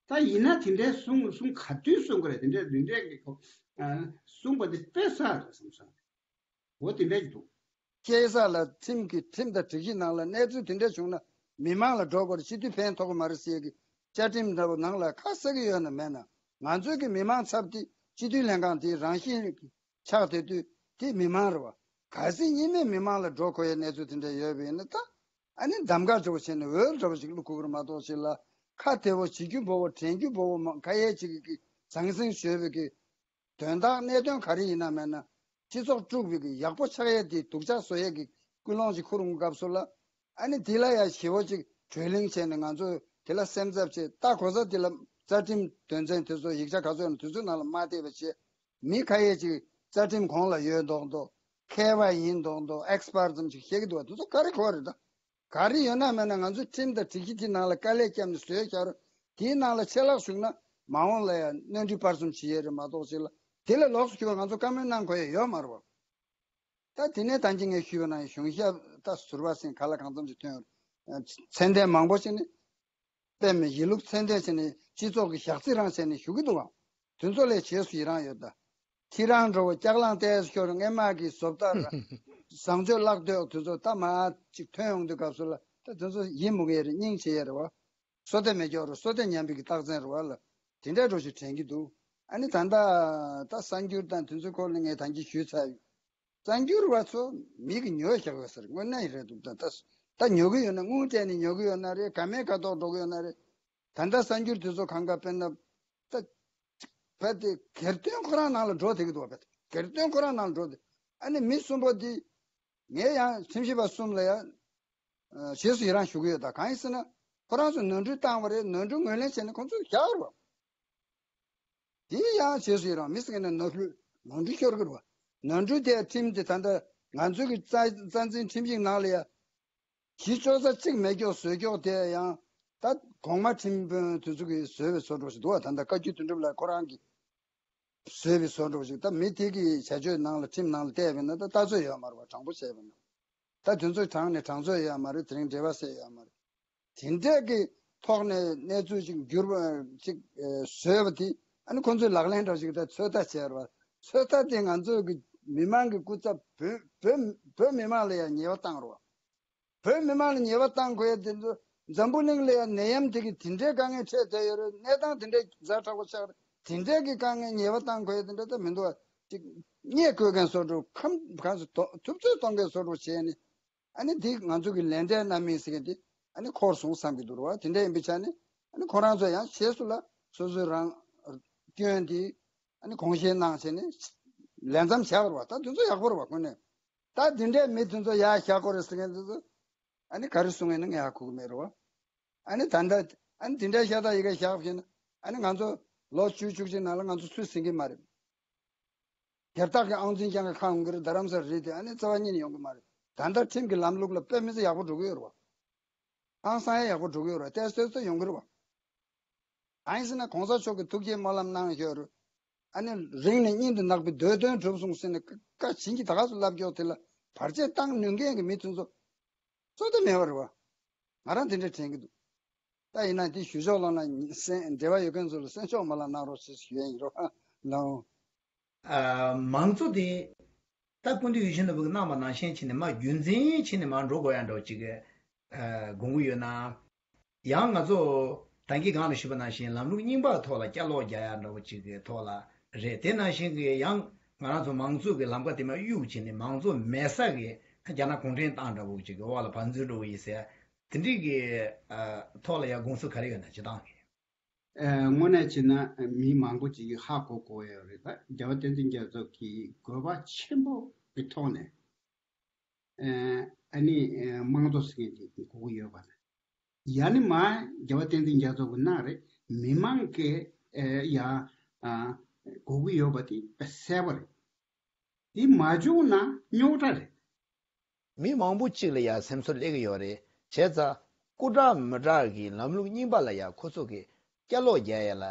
ད་ཡིན་ན་དེ་འདྲའི་གསུང་གསུང་ག་དུས་གསུང་གི་རེད། དེ་འདྲའི་དེ་འདྲའི་གི་ཁོ་གསུང་པ་དེ་དཔེ་བསགས་རེད་བསམ་སོང་། འོ་དེ་འདྲ་ཞིག་འདུག་སྐྱེས་ས་ལ་ཁྲིམས་ཀྱི་ཁྲིམས་དང་སྒྲིག་གཞི་ནང་ལ་གནས་ཚུལ་དེ་འདྲ་བྱུང་ན་མི་མང་ལ་འགྲོ་དགོས་རེད། སྤྱི་འཐུས་ཕན་ཐོགས་ཀྱི་མ་རེད་ཟེར་གི་བཅའ་ཁྲིམས་འདྲ་པོ་ནང་ལ་ཁ་གསལ་གི་ཡོད་ན་མེད་ན། ང་ཚོའི་གི་མི་མང་ཚབ་དེ་སྤྱི་འཐུས་ལྷན་ཁང་དེ་རང་བཞིན་གྱི་ཆགས་བསྡད་དུས་དེ་མི་མང་རེད་བ། གལ་སྲིད་གཉིས་མེད་མི་མང་ལ་འགྲོ་དགོས་ཡའི་གནས་ཚུལ་དེ་འདྲ་ཡོད་པ་ཡིན་ན་ད། ཨ་ནི་གདམ་ག་འདྲ་པོ་བྱས་ནས་འོས་འདྲ་པོ་ཞིག་བླུག་དགོས་ཀྱི་རེད་མ་གཏོགས་ཅིག་ལ་ཁ་དེ་བོ་བྱེད་རྒྱུ་པོ་བོ་དྲན་རྒྱུ་པོ་བོ་མ་ཁ་ཡས་ཅིག་གི་ཟང་ཟིང་ཞོད་པའི་གི་དོན་དག་གནད་དོན་ག་རེ་ཡིན་ན་མེད་ན་སྤྱི་ཚོགས་དཀྲུག་པའི་གི་ཡག་པོ་ཆགས་ཡས་དེ་སྡུག་ཅག་བཟོ་ཡས་གི་ཀུན་སློང་ཅིག་འཁུར་འོང་སྐབས་སུ་ལ་ཨ་ནི་དེ་ལ་ཡ་ཞེ་བོ་ཅིག་གྲོས་གླེང་བྱས་ནས་ང་ཚོས་དེ་ལ་སེམས་འཚབ་བྱས་ལྟ་གོ་ས་དེ་ལ་རྩ་ཁྲིམས་དོན་ཚན་དེ་ཚོ་ཡིག་ཆ་ག་ཚོད་ཡོད་ན་དེ་ཚོའི་ནང་ལ་མ་བལྟས་པ་བྱས་མི་ཁ་ཡས་ཅིག་རྩ་ཁྲིམས་གོང་ལ་ཡོད་མདོག་མདོག་མཁས་པ་ཡིན་མདོག་མདོག་ཨེག་སི་པར་ཙམ་ཞིག་བཤད་ཀྱི་འདུག་བ། དེ་ཚོ་ག་རེ་གོ་བ་རེད་ད། ག་རེ་ཡོད་ན་མེད་ན་ང་ཚོའི་ཁྲིམས་དང་སྒྲིག་གཞི་དེ་ནང་ལ་དཀའ་ལས་བརྒྱབ་ནས་བཟོས་བཞག་རོགས། དེའི་ནང་ལ་ཆད་ལྷག་ཞུགས་ན་མ་འོངས་ལ་ཡང་གནོན་འགྲིག་སྤར་གསུམ་བྱེད་ཡས་རེད་མ་གཏོགས་ཅིག་ལ་དེ་ལས་ལོགས་སུ་གྱུར་པ་ང་ཚོ་བཀའ་མོལ་གནང་དགོས་ཡས་ཡོད་མ་རེད་བ། ད་དེ་ནས་ད་གིན་ངས་ཞུས་པ་ནང་བཞིན་གཞུང་ཞབས་ད་ཟུར་པ་ཟིན་ག་ལ་གང་འཚམ་ཞིག་ཐོན་ཡོད་རེད། མཚན་ལྡན་མང་པོ་ཞིག་ནི། དཔེ་མི་ཡིན་ལུགས་མཚན་ལྡན་བྱས་ནས་སྤྱི་ཚོགས་ཀྱི་ཞག་རྩི་རང་བྱས་ནས་བཞུགས་ཀྱི་འདུག་ཨང་། དེ་ཚོ་ལས་བྱེས་སུ་ཡི་རང་ཡོད་ད། ཁྱེད་རང་འགྲོ་བ་ལྕགས་གླང་ཏོག་ཙམ་ཤོར་སྔས་མ་གི་བཟོ་ལྟ་ར། བཟང་སྤྱོད་བརླག་འདོད་དེ་ཚོ་ད་མ་ཅིག་ཐོན་ཡོང་དུས་སྐབས་སུ་ལ་ད་དེ་ཚོ་ཡིད་མུག་ཡས་རེད། སྙིང་རྗེ་ཡས་རེད་བ། བསོད་བདེ་མེད་སྐྱོ་རུ་བསོད་བདེ་ཉམས་པའི་གི་རྟགས་མཚན་རེད་བ་ལ། དེ་འདྲའི་འགྲོ་ཞིག་དྲན་གྱི་འདུག་ཨ་ནི་ད་ལྟ་ད་གསར་འགྱུར་དང་དེ་ཚོའི་སྐོར་ལ་ངས་ད་གིན་ཞུས་ཚར་ཡོད། གསར་འགྱུར་བ་ཚོ་མི་གི་ཉོ་བཞག་ཡོད་ཟེར་དངོས་གནས་ཡིན་རེད་འདུག་ད་ད་ད་ཉོ་གི་ཡོད་ན་དངུལ་སྤྲད་ནས་ཉོ་གི་ཡོད་ན་རེད། ག་མེད་ག་ཏོག་འགྲོ་གི་ཡོད་ན་རེད། ད་ལྟ་གསར་འགྱུར་དེ་ཚོ་གང་ག་དཔེར་ན་ད་བས་དེ་སྒེར་དོན་ཁོ་རང་ནང་ལ་འགྲོ་བསྡད་ཀྱི་འདུག་བ། བས་སྒེར་དོན་ཁོ་རང་ནང་ལ་འགྲོ་བསྡད། ཨ་ནི་མི་གསུམ་པོ་འདི་ངས་ཡང་ཁྲིམས་ཞིབ་པ་གསུམ་ལ་ཡང་རྗེས་སུ་ཡི་རང་ཞུ་གི་ཡོད། ད་གང་ཡིན་ཟེར་ན་ཁོ་རང་ཚོས་ནོར་འཁྲུལ་བཏང་བ་རེད། ནོར་འཁྲུལ་ངོས་ལེན་བྱས་ནས་ཁོང་ཚོས་བཞག་རོགས། དེ་ཡང་རྗེས་སུ་ཡི་རང་མི་ཟེར་མཁན་ནི་ནོར་འཁྲུལ་ནོར་འཁྲུལ་ཤོར་གི་རེད་བ། ནོར་འཁྲུལ་དེ་ཁྲིམས་དེ་ད་ལྟ་ང་ཚོའི་གི་རྩ་རྩ་འཛིན་ཁྲིམས་ཞིབ་ནང་ལ་ཡ་གཞི་ལྕོགས་ཚ་གཅིག་མེད་ཀྱོག་བཟོས་ཀྱོག་དེ་ཡང་ད་གོང་མ་ཁྲིམས་དཔོན་དེ་ཚོ་གིས་བཟོས་པའི་བཟོ་འདྲ་ཞིག་འདུག་བ། ད་ལྟ་བཀའ་བརྒྱུད་དོན་གྲུབ་ལགས་ཁོ་རང་གིས་བཟོས་པའི་བཟོ་འདྲ་ཞིག་ད་མི་དེ་གི་བྱ་སྤྱོད་ནང་ལ་ཁྲིམས་ནང་ལ་བལྟས་པ་ཡིན་ན་ད་ལྟ་ཚོད་ཡོད་མ་རེད་བ། དྲང་པོ་བྱས་པ་ཡིན་ན། ད་དེ་ཚོ་དྲངས་ནས་དྲང་ཚོད་ཡོད་མ་རེད། དེ་རིང་འབྲེལ་བ་སད་ཡོད་མ་རེད། དེ་འདྲས་ཀྱི་ཐོག་ནས་གནས་ཚུལ་ཅིག་འགྱུར་བ་ཅིག་ཨེ་བཟོས་པ་དེ་ཨ་ནི་ཁོང་ཚོས་ལག་ལེན་འདྲ་ཞིག་ད་ཚོད་ལྟ་བྱས་རེད་བ། ཚོད་ལྟ་དེ་ང་ཚོའི་གི་མི་མང་གི་སྐུ་ཚབ་བོད་བོད་བོད་མི་མང་ལ་ཡང་ཉེས་པ་བཏང་རེད་བ། བོད་མི་མང་ལ་ཉེས་པ་བཏང་དགོས་ཡ་དེ་ཚོ་འཛམ་བུ་གླིང་ལ་ཡང་ནད་ཡམས་དེ་གི་དེ་འདྲའི་དཀའ་ངལ་འཕྲད་བསྡད་ཡོད་རེད། གནས་སྟངས་དེ་འདྲའི་ཛ་དྲག་པོ་ཆགས་རེད། དེ་འདྲའི་གི་དཀའ་ངལ་ཉེས་པ་བཏང་དགོས་ཡ་དེ་འདྲ་ད་མི་འདུག་བ། ཅིག་བརྙས་བཀོད་མཁན་བཟོ་འདྲ་ཁམས་གང་ཚོ་ཐུབ་ཚོད་གཏོང་མཁན་བཟོ་འདྲ་བྱས་ནས། ཨ་ནི་འདི་ང་ཚོ་གི་ལས་འབྲས་རྣམ་སྨིན་ཟེར་མཁན་འདི་ཨ་ནི་འཁོར་སོང་བསམ་གྱི་འདུག་རེད་བ། དེ་འདྲ་ཡིན་པའི་ཆ་ནས་ཨ་ནི་ཁོ་རང་ཚོ་ཡང་རྗེས་སུ་ལ་སོ་སོའི་རང་སྐྱོན་འདི་ཨ་ནི་དགོངས་བཞེས་གནང་བྱས་ནས་ལས་མཚམས་བཞག་རེད་བ། ད་དེ་ཚོ་ཡག་པོ་རེད་བ། དངོས་གནས་ད་འདི་འདྲའི་མི་དེ་ཚོ་ཡར་བཞག་དགོས་རེད་ཟེར་མཁན་དེ་ཚོ་ཨ་ནི་ག་རེ་གསུང་ཡིན་ན་ངས་ཧ་གོ་གི་མེད་རེད་བ། ཨ་ནི་ད་ལྟ་ཨ་ནི་འདི་འདྲའི་ཤ་སྟག་ཡི་གེ་བཞག་བཞིན་ཨ་ནི་ང་ཚོ་ལོ་བཅུ་བཅུ་གཅིག་ནང་ལ་ང་ཚོ་ཚུར་ཟིན་གྱི་མ་རེད། སྒེར་བདག་གི་ཨང་རྩིས་རྐྱང་གི་ཁ་ཡོང་གི་རེད། རྡ་རམ་ས་རེད་དེ་ཨ་ནི་རྩ་བ་ཉིད་ནས་ཡོང་གི་མ་རེད། ད་ལྟ་ཁྲིམས་ཀྱི་ལམ་ལུགས་ལ་དཔེ་མི་སྲིད་ཡག་པོ་འགྲོ་གི་ཡོད་རེད་བ། ཧང་སང་ཡ་ཡག་པོ་འགྲོ་གི་ཡོད་རེད་བ། ཏོག་ཙམ་ཏོག་ཙམ་ཡོང་གི་རེད་བ། གང་ཡིན་ཟེར་ན་གོང་ས་མཆོག་གིས་ཐུགས་བསྐྱེད་སྨོན་ལམ་གནང་ཡོད་རེད། ཨ་ནི་རིང་ནས་སྙིང་དུ་ནག་པའི་འདོད་དོན་འགྲུབ་སོང་ཟེར་ནས་བཀའ་བཀའ་བྱིན་གྱིས་ད་ག་སུ་བསླབ་ཀྱོག་དེ་ལ་བར་ཆད་བཏང་ནུས་མཁན་གྱི་མི་དེ་ཚོ་ཚོ་དེ་མེད་པ་རེད་བ། ང་རང་དེ་འདྲ་དྲན་གྱི་འདུག་ད་ཡིན་ན་དེ་ཞུ་ཕྱོགས་ལོག་ན་སེམས་འབྲེལ་བ་ཡོད་མཁན་ཚོ་ལ་སེམས་ཤོག་མ་ལ་གནང་རོགས་ཞེས་ཞུ་ཡ་ཡིན་རོགས་ལའོ། ཨ། མང་གཙོ་དེ་ད་སྐུ་མདུན་ཡིད་བཞིན་ནོར་བུས་གནང་བ་ནང་བཞིན་བྱས་ནས་མར་རྒྱུན་འཛིན་བྱས་ནས་མར་འགྲོ་དགོས་ཡ་འདྲ་བོ་ཅིག་གི་ཨ་དགོངས་ཀྱི་ཡོད་ན། ཡང་ང་ཚོ་ད་གིན་གོང་ལ་ཞུས་པ་ནང་བཞིན་ལམ་ལུགས་རྙིང་པ་ཐོག་ལ་བསྐྱར་ལོག་རྒྱག་ཡ་འདྲ་བོ་ཅིག་གི་ཐོག་ལ་རེད། དེ་ནང་བཞིན་གྱི་ཡང་ང་རང་ཚོ་མང་གཙོ་གི་ལམ་ཁ་དེ་མར་གཡུག་བྱས་ནས་མང་གཙོ་མེད་ས་གི་རྒྱ་ནག་གུང་ཁྲན་ཏང་འདྲ་བོ་ཅིག་གི་འོག་ལ་བར་འཛུལ་འགྲོ་གི་ཡིན་ཟེར། དེ་འདྲའི་གི་ཨ་ཐོག་ལ་ཡང་དགོངས་ཚུལ་ག་རེ་ཡོད་ན་སྤྱིར་བཏང་གི། ཨ། དངོས་གནས་བྱས་ན་མི་མང་པོ་ཅིག་གིས་ཧ་གོ་གོ་ཡོད་རེད། ད་རྒྱལ་བ་བསྟན་འཛིན་རྒྱ་མཚོ་གིས་དགོས་པ་ཆེན་པོ་གི་ཐོག་ནས་ཨ་ནི་དམངས་གཙོ་ཟེར་མཁན་དེ་དགོས་ཀྱི་ཡོད་པ་དང་། ཡང་ན་མར་རྒྱལ་བ་བསྟན་འཛིན་རྒྱ་མཚོ་གིས་གནང་རེད། མི་མང་གིས་ཡང་དགོས་ཀྱི་ཡོད་པ་དེ་དཔེ་གསལ་པོ་རེད། དེ་མ་བྱུང་ན་རྙོག་དྲ་རེད། མི་མང་པོ་གཅིག་ལ་ཡ་སེམས་ཚོར་སླེབས་ཀྱི་ཡོད་རེད། བྱས་ཙང་སྐུ་དྲག་མི་དྲག་གི་ལམ་ལུགས་རྙིང་པ་ལ་ཡ་ཁོ་ཚོ་གི་སྐྱ་ལོག་རྒྱག་ཡ་ལ་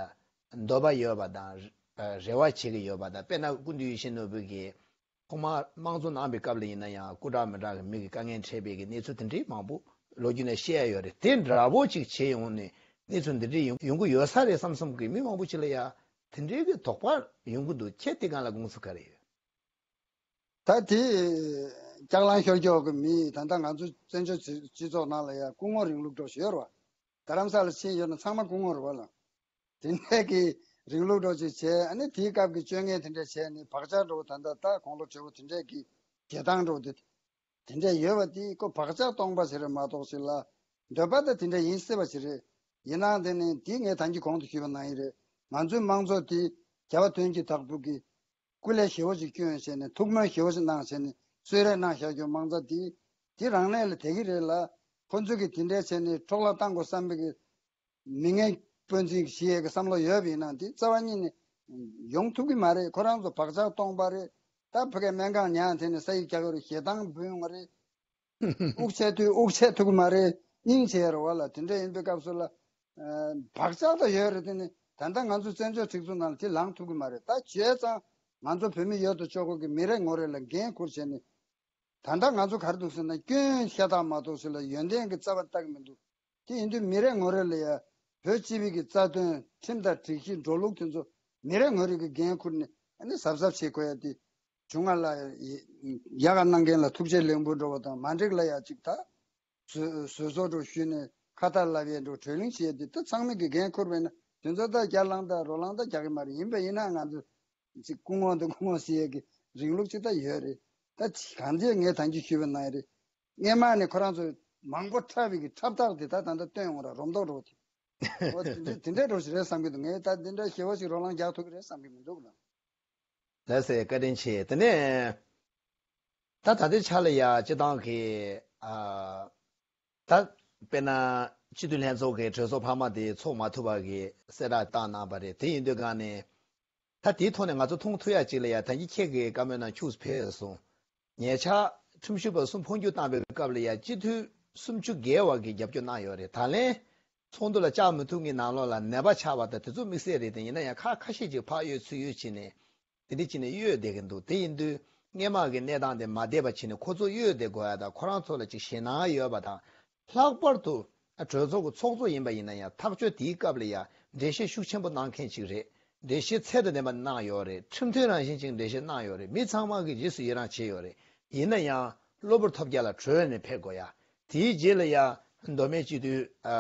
འདོད་པ་ཡོད་པ་དང་རེ་བ་བྱེད་ཀྱི་ཡོད་པ་དང་། དཔེར་ན་སྐུ་མདུན་ཡིད་བཞིན་ནོར་བུ་གིས་ཐོག་མར་དམངས་གཙོ་གནང་པའི་སྐབས་ལ་ཡིན་ན་ཡང་སྐུ་དྲག་མི་དྲག་གི་མི་གི་དཀའ་ངལ་འཕྲད་པའི་གི་གནས་ཚུལ་དེ་འདྲའི་མང་པོ་ལོ་རྒྱུས་ནས་བཤད་ཡ་ཡོད་རེད། དེ་འདྲ་པོ་ཅིག་བྱེད་ཡོང་ནས་གནས་ཚུལ་འདི་འདྲའི་ཡོང་ཡོང་གི་ཡོད་ས་རེད་བསམ་བསམ་གི་མི་མང་པོ་ཅིག་ལ་ཡ་དེ་འདྲའི་གི་དོགས་པ་ཡོང་གི་འདུག་ཁྱེད་དེ་སྒང་ལ་དགོངས་ཚུལ་ག་རེ་ཡོད། ད་དེ་ལྕགས་གླང་ཤོར་སྐྱོག་གི་མི་ད་ལྟ་ང་ཚོ་བཙན་བྱོལ་སྤྱི་སྤྱི་ཚོགས་ནང་ལ་ཡ་སྐུ་ངོ་རིང་ལུགས་འགྲོ་བཞིན་ཡོད་རེད་བ། རྡ་རམ་ས་ལ་ཕྱིན་ཡོད་ན་ཚང་མ་སྐུ་ངོ་རེད་བ་ལ། དེ་འདྲས་ཀྱི་རིང་ལུགས་འགྲོ་ཅིག་བྱས། ཨ་ནི་དེའི་སྐབས་ཀྱི་སྤྱོད་ངན་དེ་འདྲས་བྱས་ནས་བག་ཆགས་འགྲོ་བ་ད་ལྟ་ད་དགུང་ལོ་བགྲེས་པོ་དེ་འདྲས་ཀྱི་ཞེ་སྡང་འགྲོ་བ་དེ་དེ་འདྲས་ཡོད་པ་དེ་ཁོ་བག་ཆགས་སྟོང་པ་ཞིག་རེད་མ་གཏོགས་ཞིག་ལ་འདོད་པ་ད་དེ་འདྲས་ཡིན་སྲིད་པ་ཞིག་རེད། ཡིན་ནའང་དེ་ནི་དེ་ངས་ད་གིན་གོང་དུ་ཞུས་པ་ནང་བཞིན་རེད། ང་ཚོའི་དམངས་གཙོ་དེ་རྒྱལ་བ་དོན་གྱི་བདག་པོ་གི་སྐུ་ལས་ཞེ་བོ་ཞིག་བསྐྱོན་བྱས་ནས་ཐུགས་སྨོན་ཞེ་བོ་ཞིག་གནང་བྱས་ནས་གསོལ་རས་གནང་བཞག་རྒྱུ་མང་ཙམ་དེ་དེ་རང་གནས་ལ་དེ་གི་རེད་ལ། ཁོ་ཚོ་གིས་དེ་འདྲས་བྱས་ནས་འཕྲོ་བརླག་བཏང་དགོས་བསམ་པའི་གི་མི་ངན་དཔོན་ཚིག་ཞིག་གི་བསམ་བློ་ཡོད་པ་ཡིན་ན་དེ་རྩ་བ་ཉིད་ནས་ཡོང་ཐུབ་ཀྱི་མ་རེད། ཁོ་རང་ཚོ་བག་ཆགས་སྟོང་པ་རེད། ད་ཕ་གིའི་སྨན་ཁང་ཉར་དེ་ནས་ས་ཡིག་རྒྱག་གི་རེད། ཞེ་སྡང་འབུ་ཡོང་བ་རེད། དབུགས་ཆད་དུས་དབུགས་ཆད་ཐུབ་ཀྱི་མ་རེད། སྙིང་རྗེ་རེད་བ་ལ། དེ་འདྲ་ཡིན་པའི་སྐབས་སུ་ལ་ཨ་བག་ཆགས་ད་ཡོད་རེད། དེ་ནི་ད་ལྟ་ང་ཚོ་བཙན་བྱོལ་སྒྲིག་འཛུགས་ནང་ལ་དེ་ལངས་ཐུབ་ཀྱི་མ་རེད། ད་བྱས་ཙང་ང་ཚོ་བོད་མི་ཡོད་དོ་ཅོག་གི་མི་རེ་ངོ་རེ་ལ་འགན་འཁུར་བྱས་ནས་ད་ལྟ་ང་ཚོ་ག་རེ་འདུག་ཟེར་ན་སྐྱོན་ཤ་སྟག་མ་གཏོགས་ཞིག་ལ་ཡོན་ཏན་གྱི་རྩ་བ་ལྟ་གི་མི་འདུག་དེ་ཡིན་དུས་མི་རེ་ངོ་རེ་ལ་ཡ་བོད་སྤྱི་པའི་གི་རྩ་དོན་ཁྲིམས་དང་སྒྲིག་གཞི་འགྲོ་ལུགས་དེ་ཚོ་མི་རེ་ངོ་རེ་གི་འགན་འཁུར་ནས་ཨ་ནི་གཟབ་གཟབ་བྱེད་དགོས་ཡ་དེ། བྱུང་བ་ལ་ཡ་ཡ་ག་གནང་མཁན་ལ་ཐུགས་རྗེ་ལེགས་འབུལ་འགྲོ་བ་དང་མ་འགྲིག་ལ་ཡ་གཅིག་ད་བཟོད་བཟོད་གསོལ་འགྲོ་ཞུས་ནས་ཁ་ཏ་ལབ་ཡས་འགྲོ་གྲོས་གླེང་བྱེད་ཡས་དེ་ད་ཚང་མས་ཀྱི་འགན་འཁུར་བས་ན་དེ་ཚོ་ད་རྒྱ་ལངས་ད་རོ་ལངས་ད་རྒྱག་གི་མ་རེད། ཡིན་པ་ཡིན་ན་ང་ཚོ་ཅིག་སྐུ་ངོ་འདི་སྐུ་ངོ་ཟེར་ཡས་ཀྱི་རིང་ལུགས་ཅིག་ད་ཡོད་རེད། ད་གང་ཅི་ངས་ད་གིན་ཞུས་པ་ནང་རེད། སྔས་མ་ནས་ཁོ་རང་ཚོ་མང་པོ་འཁྲབ་པའི་གི་འཁྲབ་སྟངས་དེ་ད་ད་ལྟ་སྟོན་ཡོང་ར་རོམ་ཏོག་འགྲོ་དེ། འོ་དེ་འདྲ་དེ་འདྲ་འགྲོ་ཞིག་རེད་བསམ་གྱི་འདུག་ངས་ད་འདི་འདྲ་ཞེ་བོ་ཞིག་རོ་ལངས་རྒྱག་ཐུབ་ཀྱི་རེད་བསམ་གྱི་མི་འདུག་ལ། ལགས་སེ། བཀའ་དྲིན་ཆེ། དེ་ནས་ད་ད་ལྟའི་ཆ་ལ་ཡ་སྤྱི་བཏང་གི་ཨ་ད་དཔེར་ན་སྤྱི་འཐུས་ལྷན་ཚོགས་ཀྱི་གྲོས་ཚོགས་འཕར་མ་དེ་ཚོགས་མ་ཐུབ་པ་གི་གསལ་བསྒྲགས་བཏང་གནང་བ་རེད། དེ་ཡིན་དུས་གང་ནས་ད་དེའི་ཐོག་ནས་ང་ཚོ་མཐོང་ཐུབ་ཡ་ཅིག་ལ་ཡ་ད་གིན་ཁྱེད་ཀྱི་བཀའ་མོལ་ནང་ཁྱུག་ཙམ་ཕེབས་སོང་། ཉེ་ཆར་ཁྲིམས་ཞིབ་པ་གསུམ་འཕོ་འགྱུར་བཏང་པའི་སྐབས་ལ་ཡ་སྤྱི་འཐུས་སུམ་ཅུ་བརྒལ་བ་གི་རྒྱབ་སྐྱོར་གནང་ཡོད་རེད། ད་ལན་ཚོགས་འདུ་ལ་བཅར་མི་ཐུབ་མཁན་ནང་ལོགས་ལ་ནད་པ་ཆགས་པ་དང་དེ་ཚོ་དམིགས་བསལ་རེད། དེ་ཡིན་ན་ཡང་ཁ་ཁ་ཤས་ཅིག་ཕག་ཡོད་ཚུལ་ཡོད་བྱས་ནས་དེ་འདྲ་བྱས་ནས་གཡོལ་བསྡད་ཀྱི་འདུག་དེ་ཡིན་དུས་སྔས་མ་གི་གནས་སྟངས་དེ་མ་བསྡད་པ་བྱས་ནས་ཁོ་ཚོ་གཡོལ་བསྡད་དགོས་ཡ་དང་ཁོ་རང་ཚོ་ལ་ཅིག་ཞེད་སྣང་ཡོད་པ་དང་། ལྷག་པར་དུ་གྲོས་ཚོགས་ཀྱི་ཚོགས་གཙོ་ཡིན་པ་ཡིན་ན་ཡང་ཐག་གཅོད་དེའི་སྐབས་ལ་ཡང་འགྲེལ་བཤད་ཤུགས་ཆེན་པོ་གནང་མཁན་ཅིག་རེད། འགྲེལ་བཤད་ཚད་དང་ལྡན་པ་གནང་ཡོད་རེད། ཁྲིམས་མཐུན་རང་བཞིན་ཅིག་འགྲེལ་བཤད་གནང་ཡོད་རེད། མི་ཚང་མ་གིས་རྗེས་སུ་ཡི་རང་བྱས་ཡོད་རེད། ཡིན་ན་ཡང་གློ་བུར་ཐོལ་རྒྱག་ལ་གྲོས་ནས་ཕེབས་དགོས་ཡ། དེའི་རྗེས་ལ་ཡང་མདོ་སྨད་སྤྱི་འཐུས་ཨ་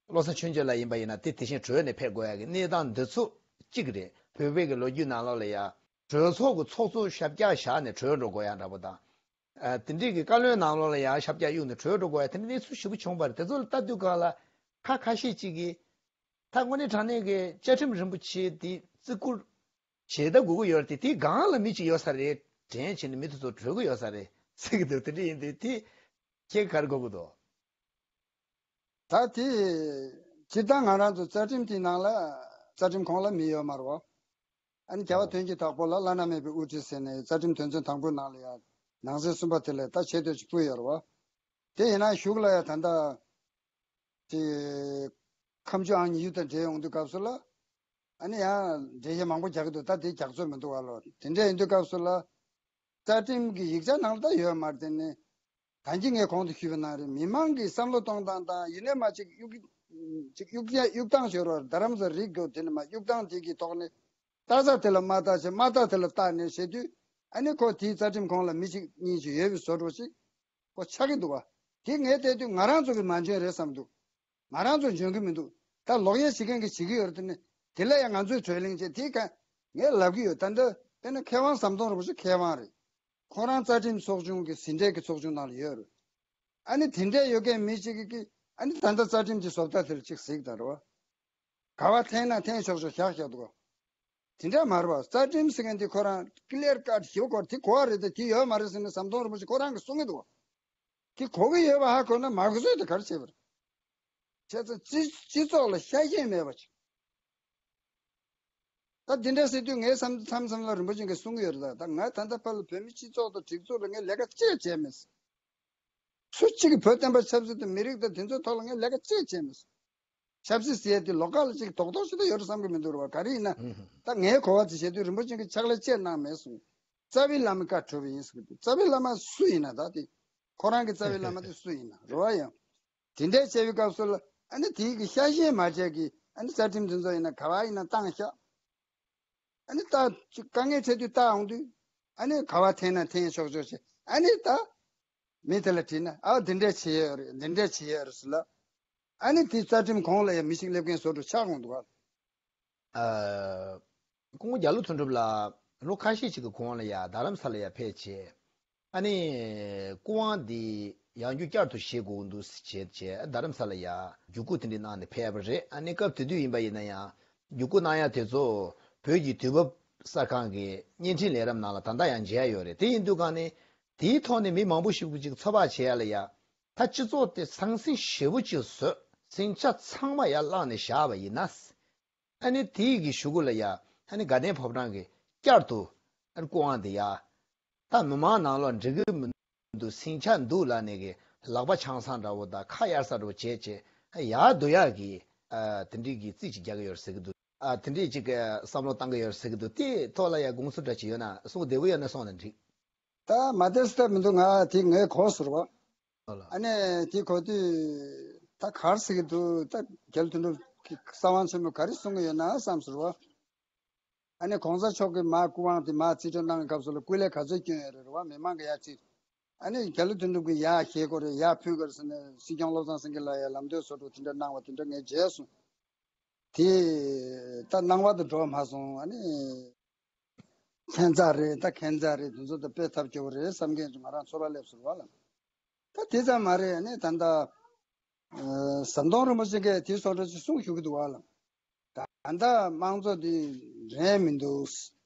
བློ་བཟང་ཆོས་འབྱོར་ལགས་ཡིན་པ་ཡིན་ན་དེ་དེ་བཞིན་གྲོས་ནས་ཕེབས་དགོས་ཡ་གི་གནས་སྟངས་འདི་ཚོ་གཅིག་རེད། བོད་པའི་གི་ལོ་རྒྱུས་ནང་ལོགས་ལ་ཡང་གྲོས་ཚོགས་ཀྱི་ཚོགས་གཙོ་ཞབས་བཀྱག་བཞག་ནས་གྲོས་འགྲོ་དགོས་ཡ་འདྲ་པོ་དང་། ཨ་དེ་འདྲའི་གི་བཀའ་བློན་ནང་ལོགས་ལ་ཡང་ཞབས་བཀྱག་གཡུགས་ནས་གྲོས་འགྲོ་དགོས་ཡ་དེ་འདྲ་གནས་ཚུལ་ཞེ་པོ་བྱུང་བ་རེད། དེ་ཚོ་ལ་ལྟ་དུས་སྒང་ལ་ཁ་ཁ་ཤས་ཅིག་གིས་ད་དངོས་གནས་དྲང་གནས་ཀྱི་བཅའ་ཁྲིམས་རིན་པོ་ཆེ་དེ་བརྩི་བཀུར་བྱེད་ད་དགོས་ཀྱི་ཡོད་རེད་དེ། དེའི་སྒང་ལ་མི་གཅིག་ཡོད་ས་རེད་དྲན་བྱས་ནས་མི་དེ་ཚོ་བྲོས་ཀྱི་ཡོད་ས་རེད་ཟེར་གྱི་འདུག་དེ་འདྲ་ཡིན་དུས་དེ་ཁྱེད་ག་རེ་གོ་གི་འདུག་ད་དེ་སྤྱིར་བཏང་ང་རང་ཚོ་རྩ་ཁྲིམས་དེའི་ནང་ལ་རྩ་ཁྲིམས་ཁོངས་ལ་མི་ཡོད་མ་རེད་བ། ཨ་ནི་རྒྱལ་བ་ཨོ་དོན་གྱི་བདག་པོ་ལ་བླ་ན་མེད་པའི་དབུ་ཁྲིད་ཟེར་ནས་རྩ་ཁྲིམས་དོན་ཚན་དང་པོའི་ནང་ལ་ཡང་ནང་གསེས་གསུམ་པ་དེ་ལ་ད་ཆེ་བསྟོད་ཅིག་ཕུལ་ཡོད་རེད་བ། དེ་ཡིན་ན་གཞུག་ལ་ཡང་ད་ལྟ་དེ་ཁ་མཆུ་ཨང་ཉི་ཤུ་དང་འབྲེལ་ཡོང་དུས་སྐབས་སུ་ལ་ཨ་ནི་ཡང་འགྲེལ་བཤད་མང་པོ་རྒྱག་གི་འདུག་ད་དེ་རྒྱག་ཚོད་མི་འདུག་བ་ལོ། དེ་འདྲ་ཡིན་དུས་སྐབས་སུ་ལ་རྩ་ཁྲིམས་ཀྱི་ཡིག་ཆ་ནང་ལ་ད་ཡོད་མ་རེད། དེ་ནི་ད་གིན་ངས་གོང་དུ་ཞུས་པ་ནང་རེད། མི་མང་གི་བསམ་བློ་གཏོང་སྟངས་དང་ཡིན་ནའི་མ་ཅིག་གཡུག་ཅིག་གཡུག་གཡུག་སྟངས་ཤོར་བར་རྡ་རམ་ས་རིགས་དགོས་དེ་ནི་མ་གཡུག་སྟངས་དེ་གི་ཐོག་ནས་ལྟ་ས་དེ་ལ་མ་ལྟ་བྱས་མ་ལྟ་དེ་ལ་ལྟ་ནས་བྱེད་དུས་ཨ་ནི་ཁོ་དེའི་རྩ་ཁྲིམས་ཁོངས་ལ་མི་གཅིག་གཉིས་ཅིག་ཡོད་པའི་བཟོ་འདྲ་ཞིག་ཁོ་ཆགས་ཀྱི་འདུག་བ། དེ་ངས་བལྟས་དུས་ང་རང་ཚོ་གི་མ་འཇོན་རེད་བསམ་འདུག་ང་རང་ཚོ་འཇོན་གི་མི་འདུག་ད་ལོག་གཡས་བྱེད་མཁན་གྱི་བྱེད་ཀྱི་ཡོད་རེད། དེ་ནི་དེ་ལ་ཡང་ང་ཚོས་གྲོས་གླེང་བྱས་དེ་ག་ངས་ལབ་ཀྱི་ཡོད། ད་འདི་དཔེར་ན་མཁས་དབང་ཟམ་གདོང་རིན་པོ་ཆེ་མཁས་དབང་རེད། ཁོ་རང་རྩ་ཁྲིམས་ཚོགས་ཆུང་གི་ཟིན་བྲིས་ཀྱི་ཚོགས་ཆུང་ནང་ལ་ཡོད་རེད། ཨ་ནི་དེ་འདྲས་ཡོད་མཁན་མི་གཅིག་གིས་ཨ་ནི་ད་ལྟ་རྩ་ཁྲིམས་ཀྱི་བཟོ་ལྟ་དེར་གཅིག་གཟིགས་དང་རེད་བ། ག་བ་འཐེན་ན་འཐེན་ཆོག་ཆོག་བཞག་བཞག་འདུག་ག་དེ་འདྲ་མ་རེད་བ། རྩ་ཁྲིམས་ཟེར་མཁན་དེ་ཁོ་རང་ཀི་ལེར་ཀཊ་ཞེ་པོ་གོ་དེ་གོ་བ་རེད་དེ་དེ་ཡོད་མ་རེད་ཟེར་ནས་ཟམ་གདོང་རིན་པོ་ཆེ་ཁོ་རང་གིས་གསུང་གི་འདུག་ག་དེ་གོ་གི་ཡོད་པ་ཧ་གོ་ན་མ་གོ་ཚོད་དེ་ག་རེ་བྱེད་པ་རེད། བྱས་ཙང་སྤྱི་སྤྱི་ཚོགས་ལ་ཤ་ཞེན་མེད་པ་ཅིག་ད་འདི་འདྲ་ཟེར་དུས་ངའི་བསམ་མཚམས་མཚམས་ལ་རིན་པོ་ཆེ་གིས་གསུང་གི་ཡོད་རེད། ད་ད་ང་ད་ལྟ་བར་ལ་བོད་མི་སྤྱི་ཚོགས་དང་སྒྲིག་འཛུགས་ལ་ངས་ལས་ཀ་ཅི་ཡང་བྱས་མེད། སུ་གཅིག་གིས་བོད་བསྟན་པ་ཆབ་སྲིད་དང་མི་རིགས་དང་དེ་ཚོའི་ཐོག་ལ་ངས་ལས་ཀ་ཅིག་བྱས་མེད། ཆབ་སྲིད་ཟེར་ཡ་དེ་ལོ་ཁ་ལ་ཅིག་རྡོག་རྡོག་ཞིག་ད་ཡོད་རེད་བསམ་གི་མི་འདུག་རེད་བ། ག་རེ་ཡིན་ན། ད་ངའི་གོ་བ་དེ་བཤད་དུས་རིན་པོ་ཆེ་གིས་ཕྱག་ལས་ཅི་གནང་མེད་གསུངས། རྩ་བའི་བླ་མའི་བཀའ་གྲུབ་པ་ཡིན་ཟེར་གི་འདུག་རྩ་བའི་བླ་མ་སུ་ཡིན་ན་ད་དེ། ཁོ་རང་གི་རྩ་བའི་བླ་མ་དེ་སུ་ཡིན་ན་རེད་བ་ཡང་། དེ་འདྲའི་བྱས་པའི་སྐབས་སུ་ལ་ཨ་ནི་དེའི་གི་ཤ་ཞེན་མ་བྱས་གི་ཨ་ནི་རྩ་ཁྲིམས་དེ་ཚོ་ཡིན་ན་ག་བ་ཡིན་ན་བཏང་ཤག་ཨ་ནི་ད་དཀའ་ངལ་འཕྲད་དུས་ལྟ་འོང་དུས་ཨ་ནི་ག་བ་འཐེན་ན་འཐེན་ཆོག་ཆོག་བྱས། ཨ་ནི་ད་མི་དེ་ལ་དྲིས་ན་ཨ་འདི་འདྲས་བྱེད་ཡོད་རེད། འདི་འདྲས་བྱེད་ཡོད་རེད་ཟེར་ལ། ཨ་ནི་དེ་རྩ་ཁྲིམས་གོང་ལ་ཡང་མི་ཞིག་སླེབས་མཁན་བཟོ་འདྲ་ཆགས་འོང་འདུག་ག་ཨ། སྐུ་ངོ་རྒྱ་ལོ་དོན་གྲུབ་ལགས་ལོ་ཁ་ཤས་ཤིག་གི་གོང་ལ་ཡ་རྡ་རམ་ས་ལ་ཡ་ཕེབས་བྱས། ཨ་ནི་སྐུ་དབང་འདི་ཡང་བསྐྱར་བསྐྱར་དུ་བཞེས་དགོས་འདུག་ཟེར་བྱས་བྱས་རྡ་རམ་ས་ལ་ཡ་བརྒྱུད་སྐུལ་དེ་འདྲ་གནང་ནས་ཕེབས་པ་རེད། ཨ་ནི་སྐབས་དེ་དུས་ཡིན་པ་ཡིན་ན་ཡང་བརྒྱུད་སྐུལ་གནང་ཡ་དེ་ཚོ་བོད་ཀྱི་དུས་བབ་གསར་ཁང་གི་བརྙན་འཕྲིན་ལས་རིམ་ནང་ལ་ད་ལྟ་ཡང་མཇལ་ཡོད་རེད། དེ་ཡིན་དུས་གང་ནས་དེའི་ཐོག་ནས་མི་མང་པོ་ཞིག་ཅིག་ཚོད་དཔག་བྱེད་ཡ་ལ་ཡ་ད་སྤྱི་ཚོགས་དེ་ཟང་ཟིང་ཞེ་པོ་ཅིག་བཟོས། ཟིང་ཆ་ཚང་མ་ཡར་བརླགས་ནས་བཞག་པ་ཡིན་ན། ཨ་ནི་དེའི་གི་གཞུག་གུ་ལ་ཡ་ཨ་ནི་དགའ་ལྡན་ཕོ་བྲང་གིས་བསྐྱར་དུ་ཨ་ནི་སྐུ་དབང་དེ་ཡ་ད་མི་མང་ནང་ལོགས་འགྲིག་གི་མི་འདུག་ཟིང་ཆ་འདུག་ལབ་ནས་གི་ལག་པ་འཆང་ས་འདྲ་བོ་དང་ཁ་གཡར་ས་འདྲ་བོ་བྱས་བྱས་ཡར་བསྡུ་ཡག་གི་ཨ་དེ་འདྲའི་གི་རྩིས་ཅིག་རྒྱག་གི་ཡོད་ཟེར་གི་འདུག་ཨ་དེ་འདྲའི་ཅིག་བསམ་བློ་བཏང་གི་ཡོད་ཟེར་གི་འདུག་དེའི་ཐོག་ལ་ཡ་དགོངས་ཚུལ་འདྲ་ཅིག་ཡོད་ན་གསུང་བདེ་པོ་ཡོད་ན་གསུངས་ན་འགྲིག་ད་མ་བདེ་ས་མི་འདུག་ང་དེ་ངའི་གོ་ཟུར་བ། ཨ་ནི་དེ་གོ་དུས་ད་ག་རེ་ཟེར་གི་འདུག་ད་རྒྱལ་དོན་གྲུབ་ཀྱི་གསང་བ་ཆེན་མོ་ག་རེ་གསུང་གི་ཡོད་ན་བསམ་ཟུར་བ། ཨ་ནི་གོང་ས་མཆོག་གི་མ་སྐུ་དབང་དེ་མ་རྩིས་སྤྲོད་གནང་བའི་སྐབས་སུ་ལ་སྐུ་ལས་ག་ཚོད་བསྐྱོན་ཡོད་རེད་རེད་བ། མི་མང་གི་ཡ་ཅིག་ཨ་ནི་རྒྱལ་དོན་གྲུབ་ཀྱི་ཡ་ཞེས་གོ་རེད། ཡ་ཕུལ་དགོས་རེད་ཟེར་ནས་སྲིད་སྐྱོང་བློ་བཟང་སེང་གེ་ལགས་ཡ་ལམ་སྟོན་བཟོ་འདྲ་དེ་འདྲ་གནང་བ་དེ་འདྲ་ངས་མཇལ་སོང་། དེ་ད་སྣང་བ་དུ་འགྲོ་མ་སོང་། ཨ་ནི་ཁྱད་མཚར་རེད། ད་ཁྱད་མཚར་རེད། དེ་ཚོ་ད་དཔེ་ཐབས་སྐྱོ་བོ་རེད་བསམ་མཁན་ཚོ་ང་རང་ཚོར་བ་སླེབས་སོང་བ་ལ། ད་དེ་ཙམ་མ་རེད། ཨ་ནི་ད་ལྟ་ཨ་ཟམ་གདོང་རིན་པོ་ཆེ་གིས་དེ་བཟོ་འདྲ་ཅིག་གསུངས་བཞུགས་ཀྱི་འདུག་བ་ལ། ད་ལྟ་དམངས་གཙོ་དེ་རན་མི་འདུག་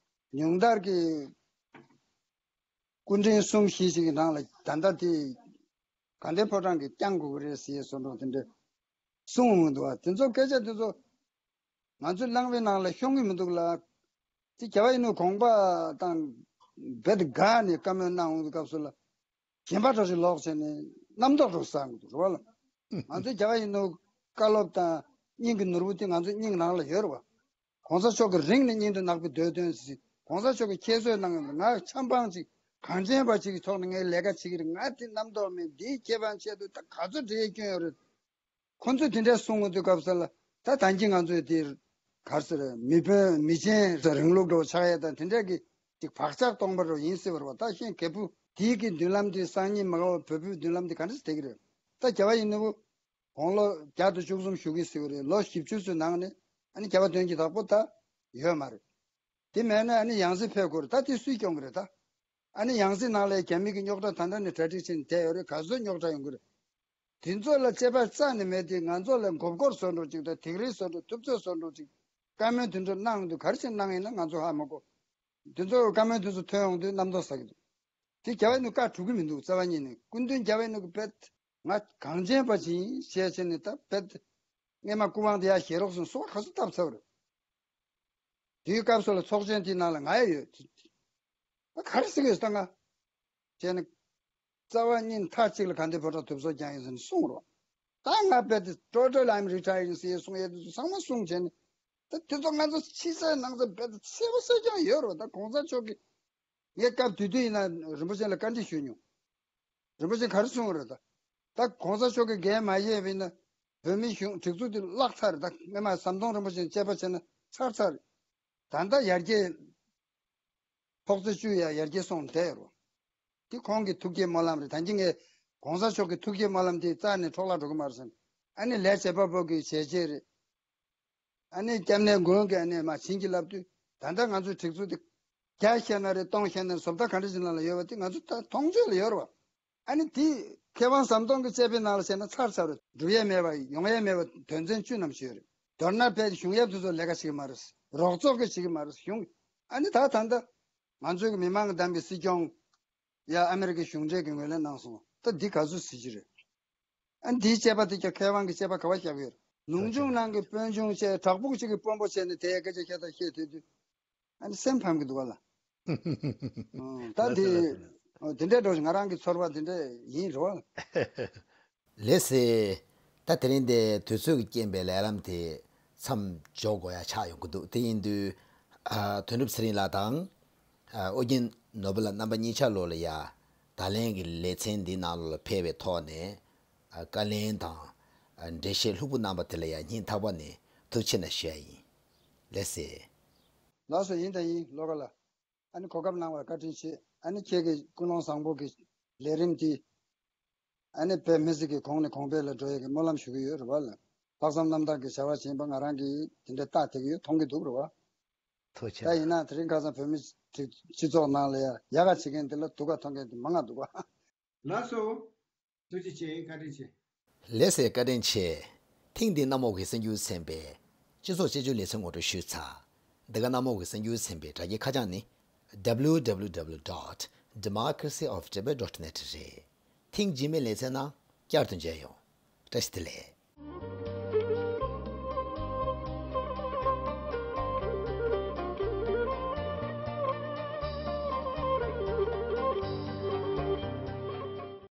ཉུང་མཐར་གྱི་སྐུ་ཕྲེང་གསུམ་བཞི་ཞིག་གི་ནང་ལ་ད་ལྟ་དེ་དགའ་ལྡན་ཕོ་བྲང་གིས་བསྐྱང་དགོས་ཀྱི་རེད་ཟེར་བཟོ་འདྲ་དེ་འདྲ་གསུངས་འོང་འདུག་བ། དེ་ཚོ་སྐད་ཆ་དེ་ཚོ་ང་ཚོའི་གླེང་བའི་ནང་ལ་ཤོང་གི་མི་འདུག་ལ། དེ་རྒྱལ་བ་ཡིད་བཞིན་ནོར་བུ་དགོངས་པ་དང་རྦད་དེ་དགའ་ནས་བཀའ་མོལ་གནང་འོང་དུས་སྐབས་སུ་ལ་གཞན་པ་འདྲ་ཞིག་ལོག་བྱས་ནས་རྣམ་རྟོག་འདྲ་ཟ་འོང་འདུག་རེད་བ་ལ། ང་ཚོའི་རྒྱལ་བ་ཡིད་བཞིན་ནོར་བུའི་བཀའ་སློབ་དང་སྙིང་གི་ནོར་བུ་དེ་ང་ཚོའི་སྙིང་ནང་ལ་ཡོད་རེད་བ། གོང་ས་མཆོག་གི་རིང་ནས་སྙིང་དུ་བརྣག་པའི་འདོད་དོན་ཟེར། གོང་ས་མཆོག་གིས་ཁྱད་གསོད་གནང་ཡོད་པ་ང་ཆབ་འབངས་ཅིག་གངས་ཅན་པ་ཅིག་གི་ཐོག་ནས་ངས་ལས་ཀ་བྱེད་ཀྱི་རེད། ང་དེ་རྣམ་རྟོག་མེད། འདིའི་ཁེ་ཕན་ཆེད་དུ་ད་ག་ཚོད་འབྲེལ་སྐྱོན་ཡོད་རེད། ཁོ་ཚོས་དེ་འདྲ་གསུང་གི་དུས་སྐབས་སུ་ལ་ད་ད་གིན་ང་ཚོས་དེ་ག་རེ་ཟེར་མི་དཔོན་མི་ཆེན་ཟེར་རིང་ལུགས་འདྲ་བོ་ཆགས་ཡས་དང་དེ་འདྲ་གི་ཅིག་བག་ཆགས་སྟོང་པ་འདྲ་བོ་ཡིན་སྲིད་པ་རེད་བ། ད་ཤེས་རྒད་པོ་དེའི་གི་མདུན་ལམ་དེ་སང་ཉིན་མ་ག་བ་བོད་པའི་མདུན་ལམ་དེ་ག་འདྲ་སེ་བསྡད་ཀྱི་རེད། ད་རྒྱལ་བ་ཡིད་བཞིན་ནོར་བུ་དགུང་ལོ་བརྒྱ་དང་བཅུ་གསུམ་བཞུགས་ཀྱི་ཟེར་བ་རེད། ལོ་བཞི་བཅུ་ཙམ་ནང་ནས་ཨ་ནི་རྒྱལ་བ་དོན་གྱི་བདག་པོ་ད་ཡོད་མ་རེད། དེ་མེད་ན་ཨ་ནི་ཡང་སེ་ཕེབས་དགོས་རེད། ད་དེ་སུས་སྐྱོང་གི་རེད་ད། ཨ་ནི་ཡང་སེ་ནང་ལ་རྒྱ་མི་གི་རྙོག་དྲ་ད་ལྟ་ནས་གྲ་སྒྲིག་བྱས་ནས་བསྡད་ཡོད་རེད། ག་ཚོད་རྙོག་དྲ་ཡོང་གི་རེད། དེ་ཚོ་ལ་དཔྱད་པ་རྩ་ནས་མེད་དེ་ང་ཚོ་ལ་མགོ་སྐོར་བཟོ་འདྲ་ཅིག་དང་ཐིག་རིས་བཟོ་འདྲ་ཐུབ་ཚོད་བཟོ་འདྲ་ཅིག་བཀའ་མོལ་དེ་འདྲ་གནང་དུས་ག་རེ་བྱས་གནང་ཡིན་ན་ང་ཚོ་ཧ་མ་གོ། དེ་ཚོ་བཀའ་མོལ་དེ་ཚོ་ཐོན་ཡོང་དུས་རྣམ་རྟོག་ཟ་གི་འདུག་དེ་རྒྱལ་བ་ཡིད་བཞིན་ནོར་བུ་བཀའ་གྲུབ་ཀྱི་མི་འདུག་རྩ་བ་ཉིད་ནས་སྐུ་མདུན་རྒྱལ་བ་ཡིད་བཞིན་ནོར་བུ་རྦད་ང་གངས་ཅན་པ་ཅིག་ཡིན་ཞེས་བྱས་ནས་ད་རྦད་སྔས་མ་སྐུ་དབང་དེ་ཡར་བཞེས་རོགས་ཟེར་ནས་གསོལ་བ་ག་ཚོད་བཏབ་ཚར་བ་རེད། དེའི་སྐབས་སུ་ལ་ཚོགས་ཆེན་དེའི་ནང་ལ་ང་ཡང་ཡོད། ད་ག་རེ་ཟེར་གི་ཡོད་ད་ང་། བྱས་ནས་རྩ་བ་ཉིད་མཐའ་གཅིག་ལ་དགའ་ལྡན་ཕོ་བྲང་དུ་བཟོ་རྒྱག་ཡིན་ཟེར་ནས་གསུངས་རོགས། ད་ང་རྦད་དེ་totally I'm retiring ཟེར་གསུང་ཡས་དེ་ཚོ་ཚང་མ་གསུངས་བྱས་ནས། ད་དེ་ཚོ་ང་ཚོ་ཕྱི་གསལ་ནང་གསལ་རྦད་དེ་གསལ་པོ་གསལ་རྐྱང་ཡོད་རེད་བ། ད་གོང་ས་མཆོག་གིས་ངས་སྐབས་དེ་དུས་ཡིན་ན་རིན་པོ་ཆེ་ལ་བཀའ་འདྲི་ཞུས་མྱོང་། རིན་པོ་ཆེ་ག་རེ་གསུངས་རེད་ད། ད་གོང་ས་མཆོག་གིས་འགན་མ་བཞེས་པ་ཡིན་ན་བོད་མིའི་གཞུང་སྒྲིག་འཛུགས་དེ་བརླག་ཚར་རེད། ད་སྔས་མ་ཟམ་གདོང་རིན་པོ་ཆེ་དཔྱད་པ་བྱས་ན་ཚར་ཚར་རེད། ད་ལྟ་ཡར་རྒྱས་ཐོག་བརྩེགས་བཅུ་ཡར་ཡར་རྒྱས་སོང་བསྡད་ཡོད་རེད། འདི་ཁོང་གི་ཐུགས་བསྐྱེད་སྨོན་ལམ་རེད། ད་གིན་ངས་གོང་ས་མཆོག་གི་ཐུགས་བསྐྱེད་སྨོན་ལམ་དེ་རྩ་ནས་འཕྲོ་བརླག་འགྲོ་གི་མ་རེད་ཟེར། ཨ་ནི་ལས་བྱེད་པ་པོ་གི་བྱས་རྗེས་རེད། ཨ་ནི་སྐྱབས་གནས་མགོན་གྱིས་ཨ་ནི་མར་བྱིན་གྱིས་བརླབས་དུས་ད་ལྟ་ང་ཚོའི་སྒྲིག་འཛུགས་དེ་བརྒྱ་བཤད་ན་རེད། སྟོང་བཤད་ན་རེད། བཟོ་ལྟ་ག་འདྲ་ཞིག་ནང་ལ་ཡོད་པ་དེ་ང་ཚོ་ད་མཐོང་ཆོས་ལ་ཡོད་རེད་བ། ཨ་ནི་དེ་མཁས་དབང་ཟམ་གདོང་གི་དཔྱད་པའི་ནང་ལ་བཤད་ན་ཚར་ཚར་རེད། འགྲུབ་ཡས་མེད་པ་ཡོང་ཡས་མེད་པ་དོན་ཚན་བཅུ་ཙམ་ཞིག་ཡོད་རེད། མདོར་ན་བོད་གཞུང་གཡར་དེ་ཚོ་ལས་ཀ་བྱེད་ཀྱི་མ་རེད། རོགས་ཚོགས་ཀྱིས་བྱེད་ཀྱི་མ་རེད། གཞུང་ཨ་ནི་ད་ད་ལྟ་ང་ཚོའི་མི་མང་གིས་བདམས་པའི་སྲིད་སྐྱོང་ཡ་ཨ་མེ་རི་ཀའི་གཞུང་འབྲེལ་གྱིས་ངོས་ལེན་གནང་སོང་། ད་འདི་ག་ཚོད་ཟེར་གྱི་རེད། ཨ་འདིའི་དཔྱད་པ་དེ་ཀྱང་མཁས་དབང་གི་དཔྱད་པ་ག་བ་བཞག་ཡོད། ལུང་ཆུང་ནང་གི་དཔོན་ཆུང་བྱས་བྲག་ཕུག་ཅིག་གི་དཔོན་པོ་བྱས་ནས་དེའི་སྐད་ཆ་བཤད་ད་བཤད་ཐུབ་དུས་ཨ་ནི་སེམས་ཕམ་གི་འདུག་བ་ལ། ཨང་། ད་ལགས་སོ། འདི་ལགས་སོ། ཨོ། དེ་འདྲའི་འགྲོ་ཞིག་ང་རང་གི་ཚོར་བ་དེ་འདྲ་ཡིན་རེད་བ། ལགས་སེ། ད་དེ་རིང་འདི་དུས་ཚོད་ཀྱི་རྐྱེན་པས་ལས་ལམ་དེ་མཚམས་འཇོག་དགོས་ཡ་ཆགས་ཡོང་གི་འདུག་དེ་ཡིན་དུས། ཨ། དོན་གྲུབ་ཚེ་རིང་ལགས་དང་། ཨ། ཨོ་རྒྱན་ནོར་བུ་ལགས་རྣམ་པ་གཉིས་ཆ་ལོ་ལ་ཡ། ད་ལན་གྱི་ལེ་ཚན་འདི་ནང་ལོགས་ལ་ཕེབས་པའི་ཐོག་ནས། ཨ། བཀའ་ལན་དང་། ཨ། འགྲེལ་བཤད་ལྷུག་པོ་གནང་པ་དེ་ལ་ཡ་སྙིང་ཐག་པ་ནས་ཐུགས་རྗེ་ཆེ་གནང་ཞུ་ཡ་ཡིན། ལགས་སེ། ལགས་སོ། ཡིན་དང་ཡིན། བློ་དགའ་ལགས། ཨ་ནི་གོ་སྐབས་གནང་བར་བཀའ་དྲིན་ཆེ། ཨ་ནི་ཁྱེད་ཀྱི་ཀུན་སློང་བཟང་པོ་གི་ལས་རིམ་འདི། ཨ་ནི་བོད་མི་སེར་གྱི་གོང་ནས་གོང་འཕེལ་ལ་འགྲོ་ཡས་ཀྱི་སྨོན་ལམ་ཞུ་གི་ཡོད་རེད་བ་ལགས། ལྷག་བསམ་རྣམ་དག་གི་བྱ་བ་བྱེད་པ་ང་རང་གིས་དེ་འདྲ་ལྟ་བསྡད་ཀྱི་ཡོད། མཐོང་གི་འདུག་རེད་བ། ཐུགས་རྗེ་ཆེ། ད་ཡིན་ན་དེ་རིང་ཁ་སང་བོད་མི་སྤྱི་སྤྱི་ཚོགས་ནང་ལ་ཡ་ཡག་ག་བྱེད་མཁན་དེ་ལ་སྡུག་ག་མཐོང་མཁན་དེ་མང་ང་འདུག་བ། ལགས་སོ། ཐུགས་རྗེ་ཆེ། བཀའ་དྲིན་ཆེ། ལགས་སེ། བཀའ་དྲིན་ཆེ། ཐེངས་འདིའི་གནམ་འོག་གི་གསར་འགྱུར་ཚན་པའི་སྤྱི་ཚོགས་དཔྱད་བརྗོད་ལེ་ཚན་ངོ་སྤྲོད་ཞུས་ཚར། འདི་ག་གནམ་འོག་གི་གསར་འགྱུར་ཚན་པའི་དྲ་རྒྱའི་ཁ་བྱང་ནི། W W W dot democracy of tibet dot net རེད། ཐེངས་རྗེས་མའི་ལེ་ཚན་ནང་བསྐྱར་དུ་མཇལ་ཡོང་། བཀྲ་ཤིས་བདེ་ལེགས།